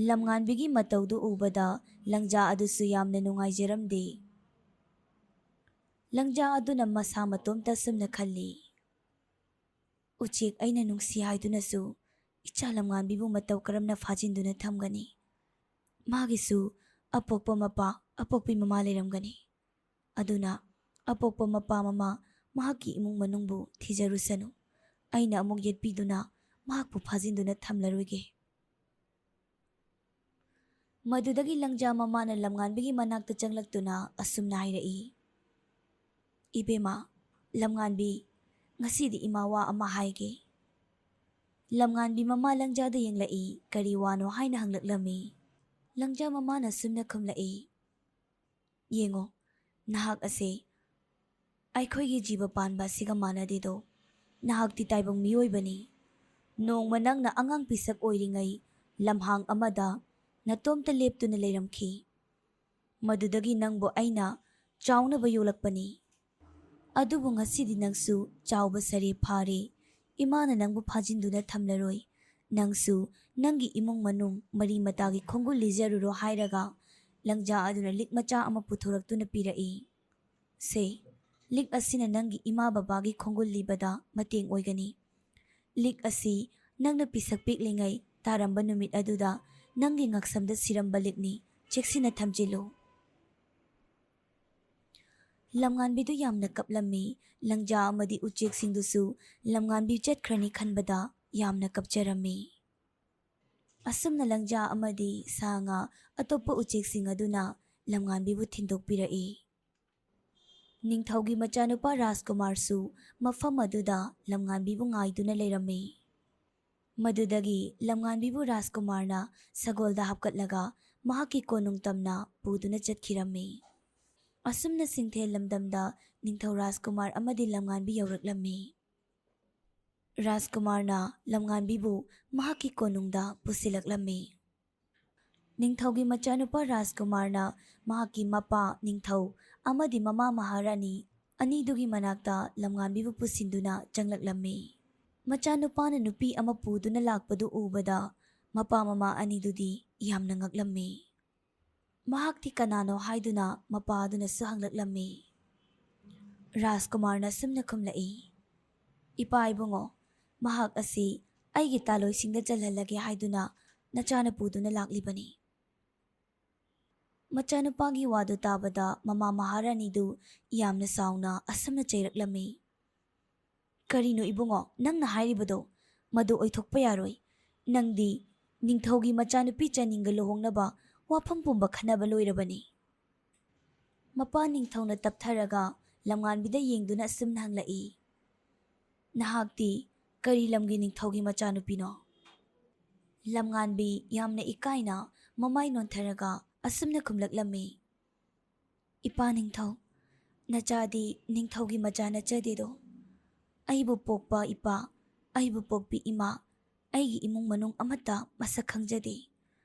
ꯂꯝꯉꯥꯟꯕꯤꯒꯤ ꯃꯇꯧꯗꯨ ꯎꯕꯗ ꯂꯪꯖꯥ ꯑꯗꯨꯁꯨ ꯌꯥꯝꯅ ꯅꯨꯡꯉꯥꯏꯖꯔꯝꯗꯦ꯫ ꯂꯪꯖꯥ ꯑꯗꯨꯅ ꯃꯁꯥ ꯃꯇꯣꯝꯇ ꯑꯁꯨꯝꯅ ꯈꯜꯂꯤ, "ꯎꯆꯦꯛ ꯑꯩꯅ ꯅꯨꯡꯁꯤ ꯍꯥꯏꯗꯨꯅꯁꯨ ꯏꯆꯥ ꯂꯝꯉꯥꯟꯕꯤꯕꯨ ꯃꯇꯧ ꯀꯔꯝꯅ ꯐꯥꯖꯤꯟꯗꯨꯅ ꯊꯝꯒꯅꯤ? ꯃꯥꯒꯤꯁꯨ ꯑꯄꯣꯛꯄ ꯃꯄꯥ, ꯑꯄꯣꯛꯄꯤ ꯃꯃꯥ ꯂꯩꯔꯝꯒꯅꯤ꯫ ꯑꯗꯨꯅ ꯑꯄꯣꯛꯄ ꯃꯄꯥ ꯃꯃꯥ, ꯃꯍꯥꯛꯀꯤ ꯏꯃꯨꯡ ꯃꯅꯨꯡꯕꯨ ꯊꯤꯖꯔꯨꯁꯅꯨ꯫ ꯑꯩꯅ ꯑꯃꯨꯛ ꯌꯦꯠꯄꯤꯗꯨꯅ ꯃꯍꯥꯛꯄꯨ ꯐꯥꯖꯤꯟꯗꯨꯅ ꯊꯝꯂꯔꯣꯏꯒꯦ꯫" ꯃꯗꯨꯗꯒꯤ ꯂꯪꯖꯥ ꯃꯃꯥꯅ ꯂꯝꯉꯥꯟꯕꯤꯒꯤ ꯃꯅꯥꯛꯇ ꯆꯪꯂꯛꯇꯨꯅ ꯑꯁꯨꯝꯅ ꯍꯥꯏꯔꯛꯏ, "ꯏꯕꯦꯝꯃ, ꯂꯝꯉꯥꯟꯕꯤ, ꯉꯁꯤꯗꯤ ꯏꯃꯥ ꯋꯥ ꯑꯃ ꯍꯥꯏꯒꯦ꯫" ꯂꯝꯉꯥꯟꯕꯤ ꯃꯃꯥ ꯂꯪꯖꯥꯗ ꯌꯦꯡꯂꯛꯏ, ꯀꯔꯤ ꯋꯥꯅꯣ ꯍꯥꯏꯅ ꯍꯪꯂꯛꯂꯝꯃꯤ꯫ ꯂꯪꯖꯥ ꯃꯃꯥꯅ ꯑꯁꯨꯝꯅ ꯈꯨꯝꯂꯛꯏ, "ꯌꯦꯡꯉꯣ, ꯅꯍꯥꯛ ꯑꯁꯦ ꯑꯩꯈꯣꯏꯒꯤ ꯖꯤꯕ ꯄꯥꯟꯕ ꯑꯁꯤꯒ ꯃꯥꯟꯅꯗꯦꯗꯣ꯫ ꯅꯍꯥꯛꯇꯤ ꯇꯥꯏꯕꯪ ꯃꯤꯑꯣꯏꯕꯅꯤ꯫ ꯅꯣꯡꯃ ꯅꯪꯅ ꯑꯉꯥꯡ ꯄꯤꯁꯛ ꯑꯣꯏꯔꯤꯉꯩ ꯂꯝꯍꯥꯡ ꯑꯃꯗ ꯅꯇꯣꯝꯇ ꯂꯦꯞꯇꯨꯅ ꯂꯩꯔꯝꯈꯤ꯫ ꯃꯗꯨꯗꯒꯤ ꯅꯪꯕꯨ ꯑꯩꯅ ꯆꯥꯎꯅꯕ ꯌꯣꯛꯂꯛꯄꯅꯤ꯫ ꯑꯗꯨꯕꯨ ꯉꯁꯤꯗꯤ ꯅꯪꯁꯨ ꯆꯥꯎꯕ ꯁꯥꯔꯦ, ꯐꯥꯔꯦ꯫ ꯏꯃꯥꯅ ꯅꯪꯕꯨ ꯐꯥꯖꯤꯟꯗꯨꯅ ꯊꯝꯂꯔꯣꯏ꯫ ꯅꯪꯁꯨ ꯅꯪꯒꯤ ꯏꯃꯨꯡ ꯃꯅꯨꯡ ꯃꯔꯤ ꯃꯇꯥꯒꯤ ꯈꯣꯡꯒꯨꯜ ꯂꯤꯖꯔꯨꯔꯣ" ꯍꯥꯏꯔꯒ ꯂꯪꯖꯥ ꯑꯗꯨꯅ ꯂꯤꯛ ꯃꯆꯥ ꯑꯃ ꯄꯨꯊꯣꯔꯛꯇꯨꯅ ꯄꯤꯔꯛꯏ꯫ "ꯁꯦ, ꯂꯤꯛ ꯑꯁꯤꯅ ꯅꯪꯒꯤ ꯏꯃꯥ ꯕꯕꯥꯒꯤ ꯈꯣꯡꯒꯨꯜ ꯂꯤꯕꯗ ꯃꯇꯦꯡ ꯑꯣꯏꯒꯅꯤ꯫ ꯂꯤꯛ ꯑꯁꯤ ꯅꯪꯅ ꯄꯤꯁꯛ ꯄꯤꯛꯂꯤꯉꯩ ꯇꯥꯔꯝꯕ ꯅꯨꯃꯤꯠ ꯑꯗꯨꯗ ꯅꯪꯒꯤ ꯉꯛꯁꯝꯗ ꯁꯤꯔꯝꯕ ꯂꯤꯛꯅꯤ꯫ ꯆꯦꯛꯁꯤꯟꯅ ꯊꯝꯖꯤꯜꯂꯨ"꯫ ꯂꯝꯉꯥꯟꯕꯤꯗꯨ ꯌꯥꯝꯅ ꯀꯞꯂꯝꯃꯤ꯫ ꯂꯪꯖꯥ ꯑꯃꯗꯤ ꯎꯆꯦꯛꯁꯤꯡꯗꯨꯁꯨ ꯂꯝꯉꯥꯟꯕꯤ ꯆꯠꯈ꯭ꯔꯅꯤ ꯈꯟꯕꯗ ꯌꯥꯝꯅ ꯀꯞꯆꯔꯝꯃꯤ꯫ ꯑꯁꯨꯝꯅ ꯂꯪꯖꯥ ꯑꯃꯗꯤ ꯁꯥ ꯉꯥ ꯑꯇꯣꯞꯄ ꯎꯆꯦꯛꯁꯤꯡ ꯑꯗꯨꯅ ꯂꯝꯉꯥꯟꯕꯤꯕꯨ ꯊꯤꯟꯗꯣꯛꯄꯤꯔꯛꯏ꯫ ꯅꯤꯡꯊꯧꯒꯤ ꯃꯆꯥꯅꯨꯄꯥ ꯔꯥꯖꯀꯨꯃꯥꯔꯁꯨ ꯃꯐꯝ ꯑꯗꯨꯗ ꯂꯝꯉꯥꯟꯕꯤꯕꯨ ꯉꯥꯏꯗꯨꯅ ꯂꯩꯔꯝꯃꯤ꯫ ꯃꯗꯨꯗꯒꯤ ꯂꯝꯉꯥꯟꯕꯤꯕꯨ ꯔꯥꯖꯀꯨꯃꯥꯔꯅ ꯁꯒꯣꯜꯗ ꯍꯥꯞꯀꯠꯂꯒ ꯃꯍꯥꯛꯀꯤ ꯀꯣꯅꯨꯡ ꯇꯝꯅ ꯄꯨꯗꯨꯅ ꯆꯠꯈꯤꯔꯝꯃꯤ꯫ ꯑꯁꯨꯝꯅ ꯁꯤꯡꯊꯦꯜ ꯂꯝꯗꯝꯗ ꯅꯤꯡꯊꯧ ꯔꯥꯖꯀꯨꯃꯥꯔ ꯑꯃꯗꯤ ꯂꯝꯉꯥꯟꯕꯤ ꯌꯧꯔꯛꯂꯝꯃꯤ꯫ ꯔꯥꯖꯀꯨꯃꯥꯔꯅ ꯂꯝꯉꯥꯟꯕꯤꯕꯨ ꯃꯍꯥꯛꯀꯤ ꯀꯣꯅꯨꯡꯗ ꯄꯨꯁꯤꯜꯂꯛꯂꯝꯃꯤ꯫ ꯅꯤꯡꯊꯧꯒꯤ ꯃꯆꯥꯅꯨꯄꯥ ꯔꯥꯖꯀꯨꯃꯥꯔꯅ ꯃꯍꯥꯛꯀꯤ ꯃꯄꯥ ꯅꯤꯡꯊꯧ ꯑꯃꯗꯤ ꯃꯃꯥ ꯃꯍꯥꯔꯥꯅꯤ ꯑꯅꯤꯗꯨꯒꯤ ꯃꯅꯥꯛꯇ ꯂꯝꯉꯥꯟꯕꯤꯕꯨ ꯄꯨꯁꯤꯟꯗꯨꯅ ꯆꯪꯂꯛꯂꯝꯃꯤ꯫ ꯃꯆꯥꯅꯨꯄꯥꯅ ꯅꯨꯄꯤ ꯑꯃ ꯄꯨꯗꯨꯅ ꯂꯥꯛꯄꯗꯨ ꯎꯕꯗ ꯃꯄꯥ ꯃꯃꯥ ꯑꯅꯤꯗꯨꯗꯤ ꯌꯥꯝꯅ ꯉꯛꯂꯝꯃꯤ꯫ ꯃꯍꯥꯛꯇꯤ ꯀꯅꯥꯅꯣ ꯍꯥꯏꯗꯨꯅ ꯃꯄꯥ ꯑꯗꯨꯅꯁꯨ ꯍꯪꯂꯛꯂꯝꯃꯤ꯫ ꯔꯥꯖꯀꯨꯃꯥꯔꯅ ꯑꯁꯨꯝꯅ ꯈꯨꯝꯂꯛꯏ, "ꯏꯄꯥ ꯏꯕꯨꯡꯉꯣ, ꯃꯍꯥꯛ ꯑꯁꯤ ꯑꯩꯒꯤ ꯇꯥꯂꯣꯏꯁꯤꯡꯗ ꯆꯜꯍꯜꯂꯒꯦ ꯍꯥꯏꯗꯨꯅ ꯅꯆꯥꯅ ꯄꯨꯗꯨꯅ ꯂꯥꯛꯂꯤꯕꯅꯤ"꯫ ꯃꯆꯥꯅꯨꯄꯥꯒꯤ ꯋꯥꯗꯨ ꯇꯥꯕꯗ ꯃꯃꯥ ꯃꯍꯥꯔꯥꯅꯤꯗꯨ ꯌꯥꯝꯅ ꯁꯥꯎꯅ ꯑꯁꯨꯝꯅ ꯆꯩꯔꯛꯂꯝꯃꯤ, "ꯀꯔꯤꯅꯣ ꯏꯕꯨꯡꯉꯣ ꯅꯪꯅ ꯍꯥꯏꯔꯤꯕꯗꯣ? ꯃꯗꯨ ꯑꯣꯏꯊꯣꯛꯄ ꯌꯥꯔꯣꯏ꯫ ꯅꯪꯗꯤ ꯅꯤꯡꯊꯧꯒꯤ ꯃꯆꯥꯅꯨꯄꯤ ꯆꯥꯅꯤꯡꯒ ꯂꯨꯍꯣꯡꯅꯕ ꯋꯥꯐꯝ ꯄꯨꯝꯕ ꯈꯟꯅꯕ ꯂꯣꯏꯔꯕꯅꯤ"꯫ ꯃꯄꯥ ꯅꯤꯡꯊꯧꯅ ꯇꯞꯊꯔꯒ ꯂꯝꯉꯥꯟꯕꯤꯗ ꯌꯦꯡꯗꯨꯅ ꯑꯁꯨꯝꯅ ꯍꯪꯂꯛꯏ, "ꯅꯍꯥꯛꯇꯤ ꯀꯔꯤ ꯂꯝꯒꯤ ꯅꯤꯡꯊꯧꯒꯤ ꯃꯆꯥꯅꯨꯄꯤꯅꯣ?" ꯂꯝꯉꯥꯟꯕꯤ ꯌꯥꯝꯅ ꯏꯀꯥꯏꯅ ꯃꯃꯥꯏ ꯅꯣꯟꯊꯔꯒ ꯑꯁꯨꯝꯅ ꯈꯨꯝꯂꯛꯂꯝꯃꯤ, "ꯏꯄꯥ ꯅꯤꯡꯊꯧ, ꯅꯆꯥꯗꯤ ꯅꯤꯡꯊꯧꯒꯤ ꯃꯆꯥ ꯅꯠꯆꯗꯦꯗꯣ꯫ ꯑꯩꯕꯨ ꯄꯣꯛꯄ ꯏꯄꯥ, ꯑꯩꯕꯨ ꯄꯣꯛꯄꯤ ꯏꯃꯥ, ꯑꯩꯒꯤ ꯏꯃꯨꯡ ꯃꯅꯨꯡ ꯑꯃꯠꯇ ꯃꯁꯛ ꯈꯪꯖꯗꯦ꯫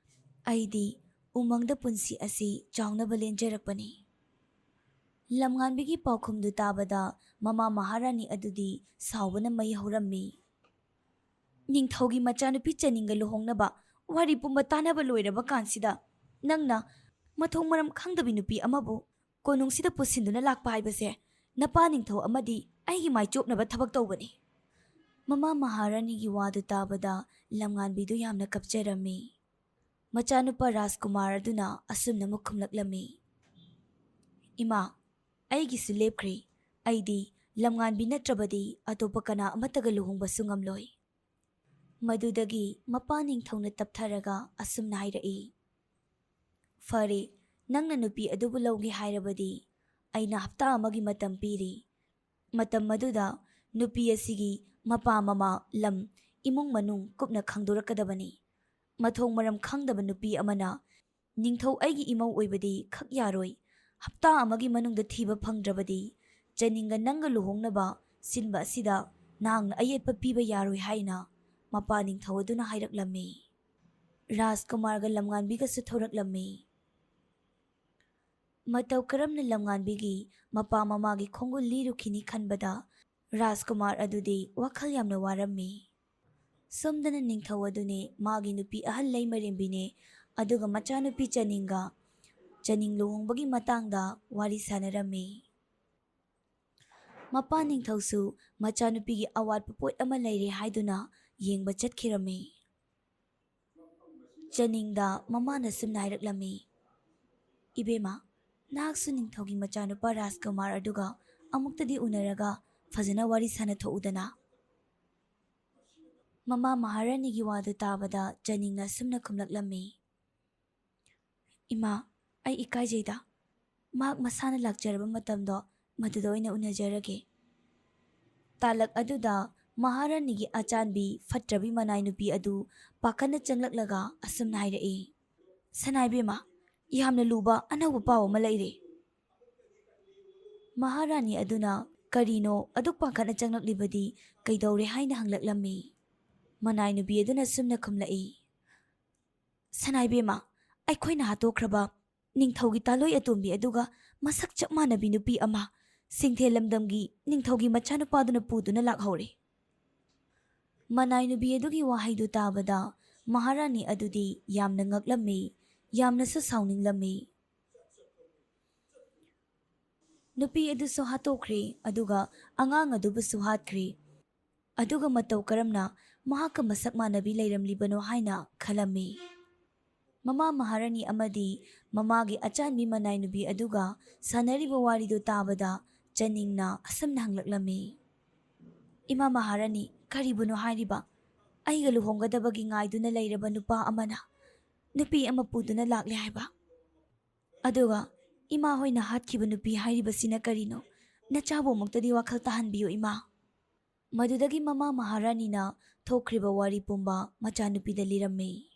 ꯑꯩꯗꯤ ꯎꯃꯪꯗ ꯄꯨꯟꯁꯤ ꯑꯁꯤ ꯆꯥꯎꯅꯕ ꯂꯦꯟꯖꯔꯛꯄꯅꯤ"꯫ ꯂꯝꯉꯥꯟꯕꯤꯒꯤ ꯄꯥꯎꯈꯨꯝꯗꯨ ꯇꯥꯕꯗ ꯃꯃꯥ ꯃꯍꯥꯔꯥꯅꯤ ꯑꯗꯨꯗꯤ ꯁꯥꯎꯕꯅ ꯃꯩ ꯍꯧꯔꯝꯃꯤ꯫ "ꯅꯤꯡꯊꯧꯒꯤ ꯃꯆꯥꯅꯨꯄꯤ ꯆꯅꯤꯡꯒ ꯂꯨꯍꯣꯡꯅꯕ ꯋꯥꯔꯤ ꯄꯨꯝꯕ ꯇꯥꯟꯅꯕ ꯂꯣꯏꯔꯕ ꯀꯥꯟꯁꯤꯗ ꯅꯪꯅ ꯃꯊꯣꯡ ꯃꯔꯝ ꯈꯪꯗꯕꯤ ꯅꯨꯄꯤ ꯑꯃꯕꯨ ꯀꯣꯅꯨꯡꯁꯤꯗ ꯄꯨꯁꯤꯟꯗꯨꯅ ꯂꯥꯛꯄ ꯍꯥꯏꯕꯁꯦ ꯅꯄꯥ ꯅꯤꯡꯊꯧ ꯑꯃꯗꯤ ꯑꯩꯒꯤ ꯃꯥꯏ ꯆꯣꯞꯅꯕ ꯊꯕꯛ ꯇꯧꯕꯅꯤ꯫" ꯃꯃꯥ ꯃꯍꯥꯔꯥꯅꯤꯒꯤ ꯋꯥꯗꯨ ꯇꯥꯕꯗ ꯂꯝꯉꯥꯟꯕꯤꯗꯨ ꯌꯥꯝꯅ ꯀꯞꯆꯔꯝꯃꯤ꯫ ꯃꯆꯥꯅꯨꯄꯥ ꯔꯥꯖꯀꯨꯃꯥꯔ ꯑꯗꯨꯅ ꯑꯁꯨꯝꯅ ꯑꯃꯨꯛ ꯈꯨꯝꯂꯛꯂꯝꯃꯤ, "ꯏꯃꯥ, ꯑꯩꯒꯤꯁꯨ ꯂꯦꯞꯈ꯭ꯔꯦ꯫ ꯑꯩꯗꯤ ꯂꯝꯉꯥꯟꯕꯤ ꯅꯠꯇ꯭ꯔꯕꯗꯤ ꯑꯇꯣꯞꯄ ꯀꯅꯥ ꯑꯃꯠꯇꯒ ꯂꯨꯍꯣꯡꯕꯁꯨ ꯉꯝꯂꯣꯏ꯫" ꯃꯗꯨꯗꯒꯤ ꯃꯄꯥ ꯅꯤꯡꯊꯧꯅ ꯇꯞꯊꯔꯒ ꯑꯁꯨꯝꯅ ꯍꯥꯏꯔꯛꯏ, "ꯐꯔꯦ, ꯅꯪꯅ ꯅꯨꯄꯤ ꯑꯗꯨꯕꯨ ꯂꯧꯒꯦ ꯍꯥꯏꯔꯕꯗꯤ ꯑꯩꯅ ꯍꯞꯇꯥ ꯑꯃꯒꯤ ꯃꯇꯝ ꯄꯤꯔꯤ꯫ ꯃꯇꯝ ꯑꯗꯨꯗ ꯅꯨꯄꯤ ꯑꯁꯤꯒꯤ ꯃꯄꯥ ꯃꯃꯥ, ꯂꯝ, ꯏꯃꯨꯡ ꯃꯅꯨꯡ ꯀꯨꯞꯅ ꯈꯪꯗꯣꯔꯛꯀꯗꯕꯅꯤ꯫ ꯃꯊꯣꯡ ꯃꯔꯝ ꯈꯪꯗꯕ ꯅꯨꯄꯤ ꯑꯃꯅ ꯅꯤꯡꯊꯧ ꯑꯩꯒꯤ ꯏꯃꯧ ꯑꯣꯏꯕꯗꯤ ꯈꯛ ꯌꯥꯔꯣꯏ꯫ ꯍꯞꯇꯥ ꯑꯃꯒꯤ ꯃꯅꯨꯡꯗ ꯊꯤꯕ ꯐꯪꯗ꯭ꯔꯕꯗꯤ ꯆꯅꯤꯡꯒ ꯅꯪꯒ ꯂꯨꯍꯣꯡꯅꯕ ꯁꯤꯟꯕ ꯑꯁꯤꯗ ꯅꯍꯥꯛꯅ ꯑꯌꯦꯠꯄ ꯄꯤꯕ ꯌꯥꯔꯣꯏ" ꯍꯥꯏꯅ ꯃꯄꯥ ꯅꯤꯡꯊꯧ ꯑꯗꯨꯅ ꯍꯥꯏꯔꯛꯂꯝꯃꯤ꯫ ꯔꯥꯖꯀꯨꯃꯥꯔꯒ ꯂꯝꯉꯥꯟꯕꯤꯒꯁꯨ ꯊꯣꯔꯛꯂꯝꯃꯤ꯫ ꯃꯇꯧ ꯀꯔꯝꯅ ꯂꯝꯉꯥꯟꯕꯤꯒꯤ ꯃꯄꯥ ꯃꯃꯥꯒꯤ ꯈꯣꯡꯒꯨꯜ ꯂꯤꯔꯨꯈꯤꯅꯤ ꯈꯟꯕꯗ ꯔꯥꯖꯀꯨꯃꯥꯔ ꯑꯗꯨꯗꯤ ꯋꯥꯈꯜ ꯌꯥꯝꯅ ꯋꯥꯔꯝꯃꯤ꯫ ꯁꯣꯝꯗꯅ ꯅꯤꯡꯊꯧ ꯑꯗꯨꯅꯦ, ꯃꯥꯒꯤ ꯅꯨꯄꯤ ꯑꯍꯜ ꯂꯩꯃꯔꯦꯝꯕꯤꯅꯦ, ꯑꯗꯨꯒ ꯃꯆꯥꯅꯨꯄꯤ ꯆꯅꯤꯡꯒ ꯆꯅꯤꯡ ꯂꯨꯍꯣꯡꯕꯒꯤ ꯃꯇꯥꯡꯗ ꯋꯥꯔꯤ ꯁꯥꯟꯅꯔꯝꯃꯤ꯫ ꯃꯄꯥ ꯅꯤꯡꯊꯧꯁꯨ ꯃꯆꯥꯅꯨꯄꯤꯒꯤ ꯑꯋꯥꯠꯄ ꯄꯣꯠ ꯑꯃ ꯂꯩꯔꯦ ꯍꯥꯏꯗꯨꯅ ꯌꯦꯡꯕ ꯆꯠꯈꯤꯔꯝꯃꯤ꯫ ꯆꯅꯤꯡꯗ ꯃꯃꯥꯅ ꯁꯨꯝꯅ ꯍꯥꯏꯔꯛꯂꯝꯃꯤ, "ꯏꯕꯦꯝꯃ, ꯅꯍꯥꯛꯁꯨ ꯅꯤꯡꯊꯧꯒꯤ ꯃꯆꯥꯅꯨꯄꯥ ꯔꯥꯖꯀꯨꯃꯥꯔ ꯑꯗꯨꯒ ꯑꯃꯨꯛꯇꯗꯤ ꯎꯅꯔꯒ ꯐꯖꯅ ꯋꯥꯔꯤ ꯁꯥꯟꯅꯊꯣꯛꯎꯗꯅ꯫" ꯃꯃꯥ ꯃꯍꯥꯔꯥꯅꯤꯒꯤ ꯋꯥꯗꯨ ꯇꯥꯕꯗ ꯆꯅꯤꯡꯅ ꯁꯨꯝꯅ ꯈꯨꯝꯂꯛꯂꯝꯃꯤ, "ꯏꯃꯥ, ꯑꯩ ꯏꯀꯥꯏꯖꯩꯗ꯫ ꯃꯍꯥꯛ ꯃꯁꯥꯅ ꯂꯥꯛꯆꯔꯕ ꯃꯇꯝꯗꯣ ꯃꯗꯨꯗ ꯑꯣꯏꯅ ꯎꯅꯖꯔꯒꯦ꯫" ꯇꯥꯂꯛ ꯑꯗꯨꯗ ꯃꯍꯥꯔꯥꯅꯤꯒꯤ ꯑꯆꯥꯟꯕꯤ ꯐꯠꯇ꯭ꯔꯕꯤ ꯃꯅꯥꯏ ꯅꯨꯄꯤ ꯑꯗꯨ ꯄꯥꯈꯠꯅ ꯆꯪꯂꯛꯂꯒ ꯑꯁꯨꯝꯅ ꯍꯥꯏꯔꯛꯏ, "ꯁꯅꯥꯏꯕꯦꯝꯃ, ꯌꯥꯝꯅ ꯂꯨꯕ ꯑꯅꯧꯕ ꯄꯥꯎ ꯑꯃ ꯂꯩꯔꯦ꯫" ꯃꯍꯥꯔꯥꯅꯤ ꯑꯗꯨꯅ ꯀꯔꯤꯅꯣ ꯑꯗꯨꯛ ꯄꯥꯈꯠꯅ ꯆꯪꯂꯛꯂꯤꯕꯗꯤ ꯀꯩꯗꯧꯔꯦ ꯍꯥꯏꯅ ꯍꯪꯂꯛꯂꯝꯃꯤ꯫ ꯃꯅꯥꯏ ꯅꯨꯄꯤ ꯑꯗꯨꯅ ꯁꯨꯝꯅ ꯈꯨꯝꯂꯛꯏ, "ꯁꯅꯥꯏꯕꯦꯝꯃ, ꯑꯩꯈꯣꯏꯅ ꯍꯥꯠꯇꯣꯛꯈ꯭ꯔꯕ ꯅꯤꯡꯊꯧꯒꯤ ꯇꯥꯂꯣꯏ ꯑꯇꯣꯝꯕꯤ ꯑꯗꯨꯒ ꯃꯁꯛ ꯆꯞ ꯃꯥꯟꯅꯕꯤ ꯅꯨꯄꯤ ꯑꯃ ꯁꯤꯡꯊꯦꯜ ꯂꯝꯗꯝꯒꯤ ꯅꯤꯡꯊꯧꯒꯤ ꯃꯆꯥꯅꯨꯄꯥꯗꯨꯅ ꯄꯨꯗꯨꯅ ꯂꯥꯛꯍꯧꯔꯦ꯫ ꯃꯅꯥꯏ ꯅꯨꯄꯤ ꯑꯗꯨꯒꯤ ꯋꯥꯍꯩꯗꯨ ꯇꯥꯕꯗ ꯃꯍꯥꯔꯥꯅꯤ ꯑꯗꯨꯗꯤ ꯌꯥꯝꯅ ꯉꯛꯂꯝꯃꯤ, ꯌꯥꯝꯅꯁꯨ ꯁꯥꯎꯅꯤꯡꯂꯝꯃꯤ꯫ ꯅꯨꯄꯤ ꯑꯗꯨꯁꯨ ꯍꯥꯠꯇꯣꯛꯈ꯭ꯔꯦ, ꯑꯗꯨꯒ ꯑꯉꯥꯡ ꯑꯗꯨꯕꯨꯁꯨ ꯍꯥꯠꯈ꯭ꯔꯦ꯫ ꯑꯗꯨꯒ ꯃꯇꯧ ꯀꯔꯝꯅ ꯃꯍꯥꯛꯀ ꯃꯁꯛ ꯃꯥꯟꯅꯕꯤ ꯂꯩꯔꯝꯂꯤꯕꯅꯣ ꯍꯥꯏꯅ ꯈꯜꯂꯝꯃꯤ꯫ ꯃꯃꯥ ꯃꯍꯥꯔꯥꯅꯤ ꯑꯃꯗꯤ ꯃꯃꯥꯒꯤ ꯑꯆꯥꯟꯕꯤ ꯃꯅꯥꯏ ꯅꯨꯄꯤ ꯑꯗꯨꯒ ꯁꯥꯟꯅꯔꯤꯕ ꯋꯥꯔꯤꯗꯨ ꯇꯥꯕꯗ ꯆꯅꯤꯡꯅ ꯑꯁꯨꯝꯅ ꯍꯪꯂꯛꯂꯝꯃꯤ, "ꯏꯃꯥ ꯃꯍꯥꯔꯥꯅꯤ, ꯀꯔꯤꯕꯨꯅꯣ ꯍꯥꯏꯔꯤꯕ? ꯑꯩꯒ ꯂꯨꯍꯣꯡꯒꯗꯕꯒꯤ ꯉꯥꯏꯗꯨꯅ ꯂꯩꯔꯕ ꯅꯨꯄꯥ ꯑꯃꯅ ꯅꯨꯄꯤ ꯑꯃ ꯄꯨꯗꯨꯅ ꯂꯥꯛꯂꯦ ꯍꯥꯏꯕ? ꯑꯗꯨꯒ ꯏꯃꯥ ꯍꯣꯏꯅ ꯍꯥꯠꯈꯤꯕ ꯅꯨꯄꯤ ꯍꯥꯏꯔꯤꯕꯁꯤꯅ ꯀꯔꯤꯅꯣ? ꯅꯆꯥꯕꯨ ꯑꯃꯨꯛꯇꯗꯤ ꯋꯥꯈꯜ ꯇꯥꯍꯟꯕꯤꯌꯨ, ꯏꯃꯥ꯫" ꯃꯗꯨꯗꯒꯤ ꯃꯃꯥ ꯃꯍꯥꯔꯥꯅꯤꯅ ꯊꯣꯛꯈ꯭ꯔꯤꯕ ꯋꯥꯔꯤ ꯄꯨꯝꯕ ꯃꯆꯥꯅꯨꯄꯤꯗ ꯂꯤꯔꯝꯃꯤ꯫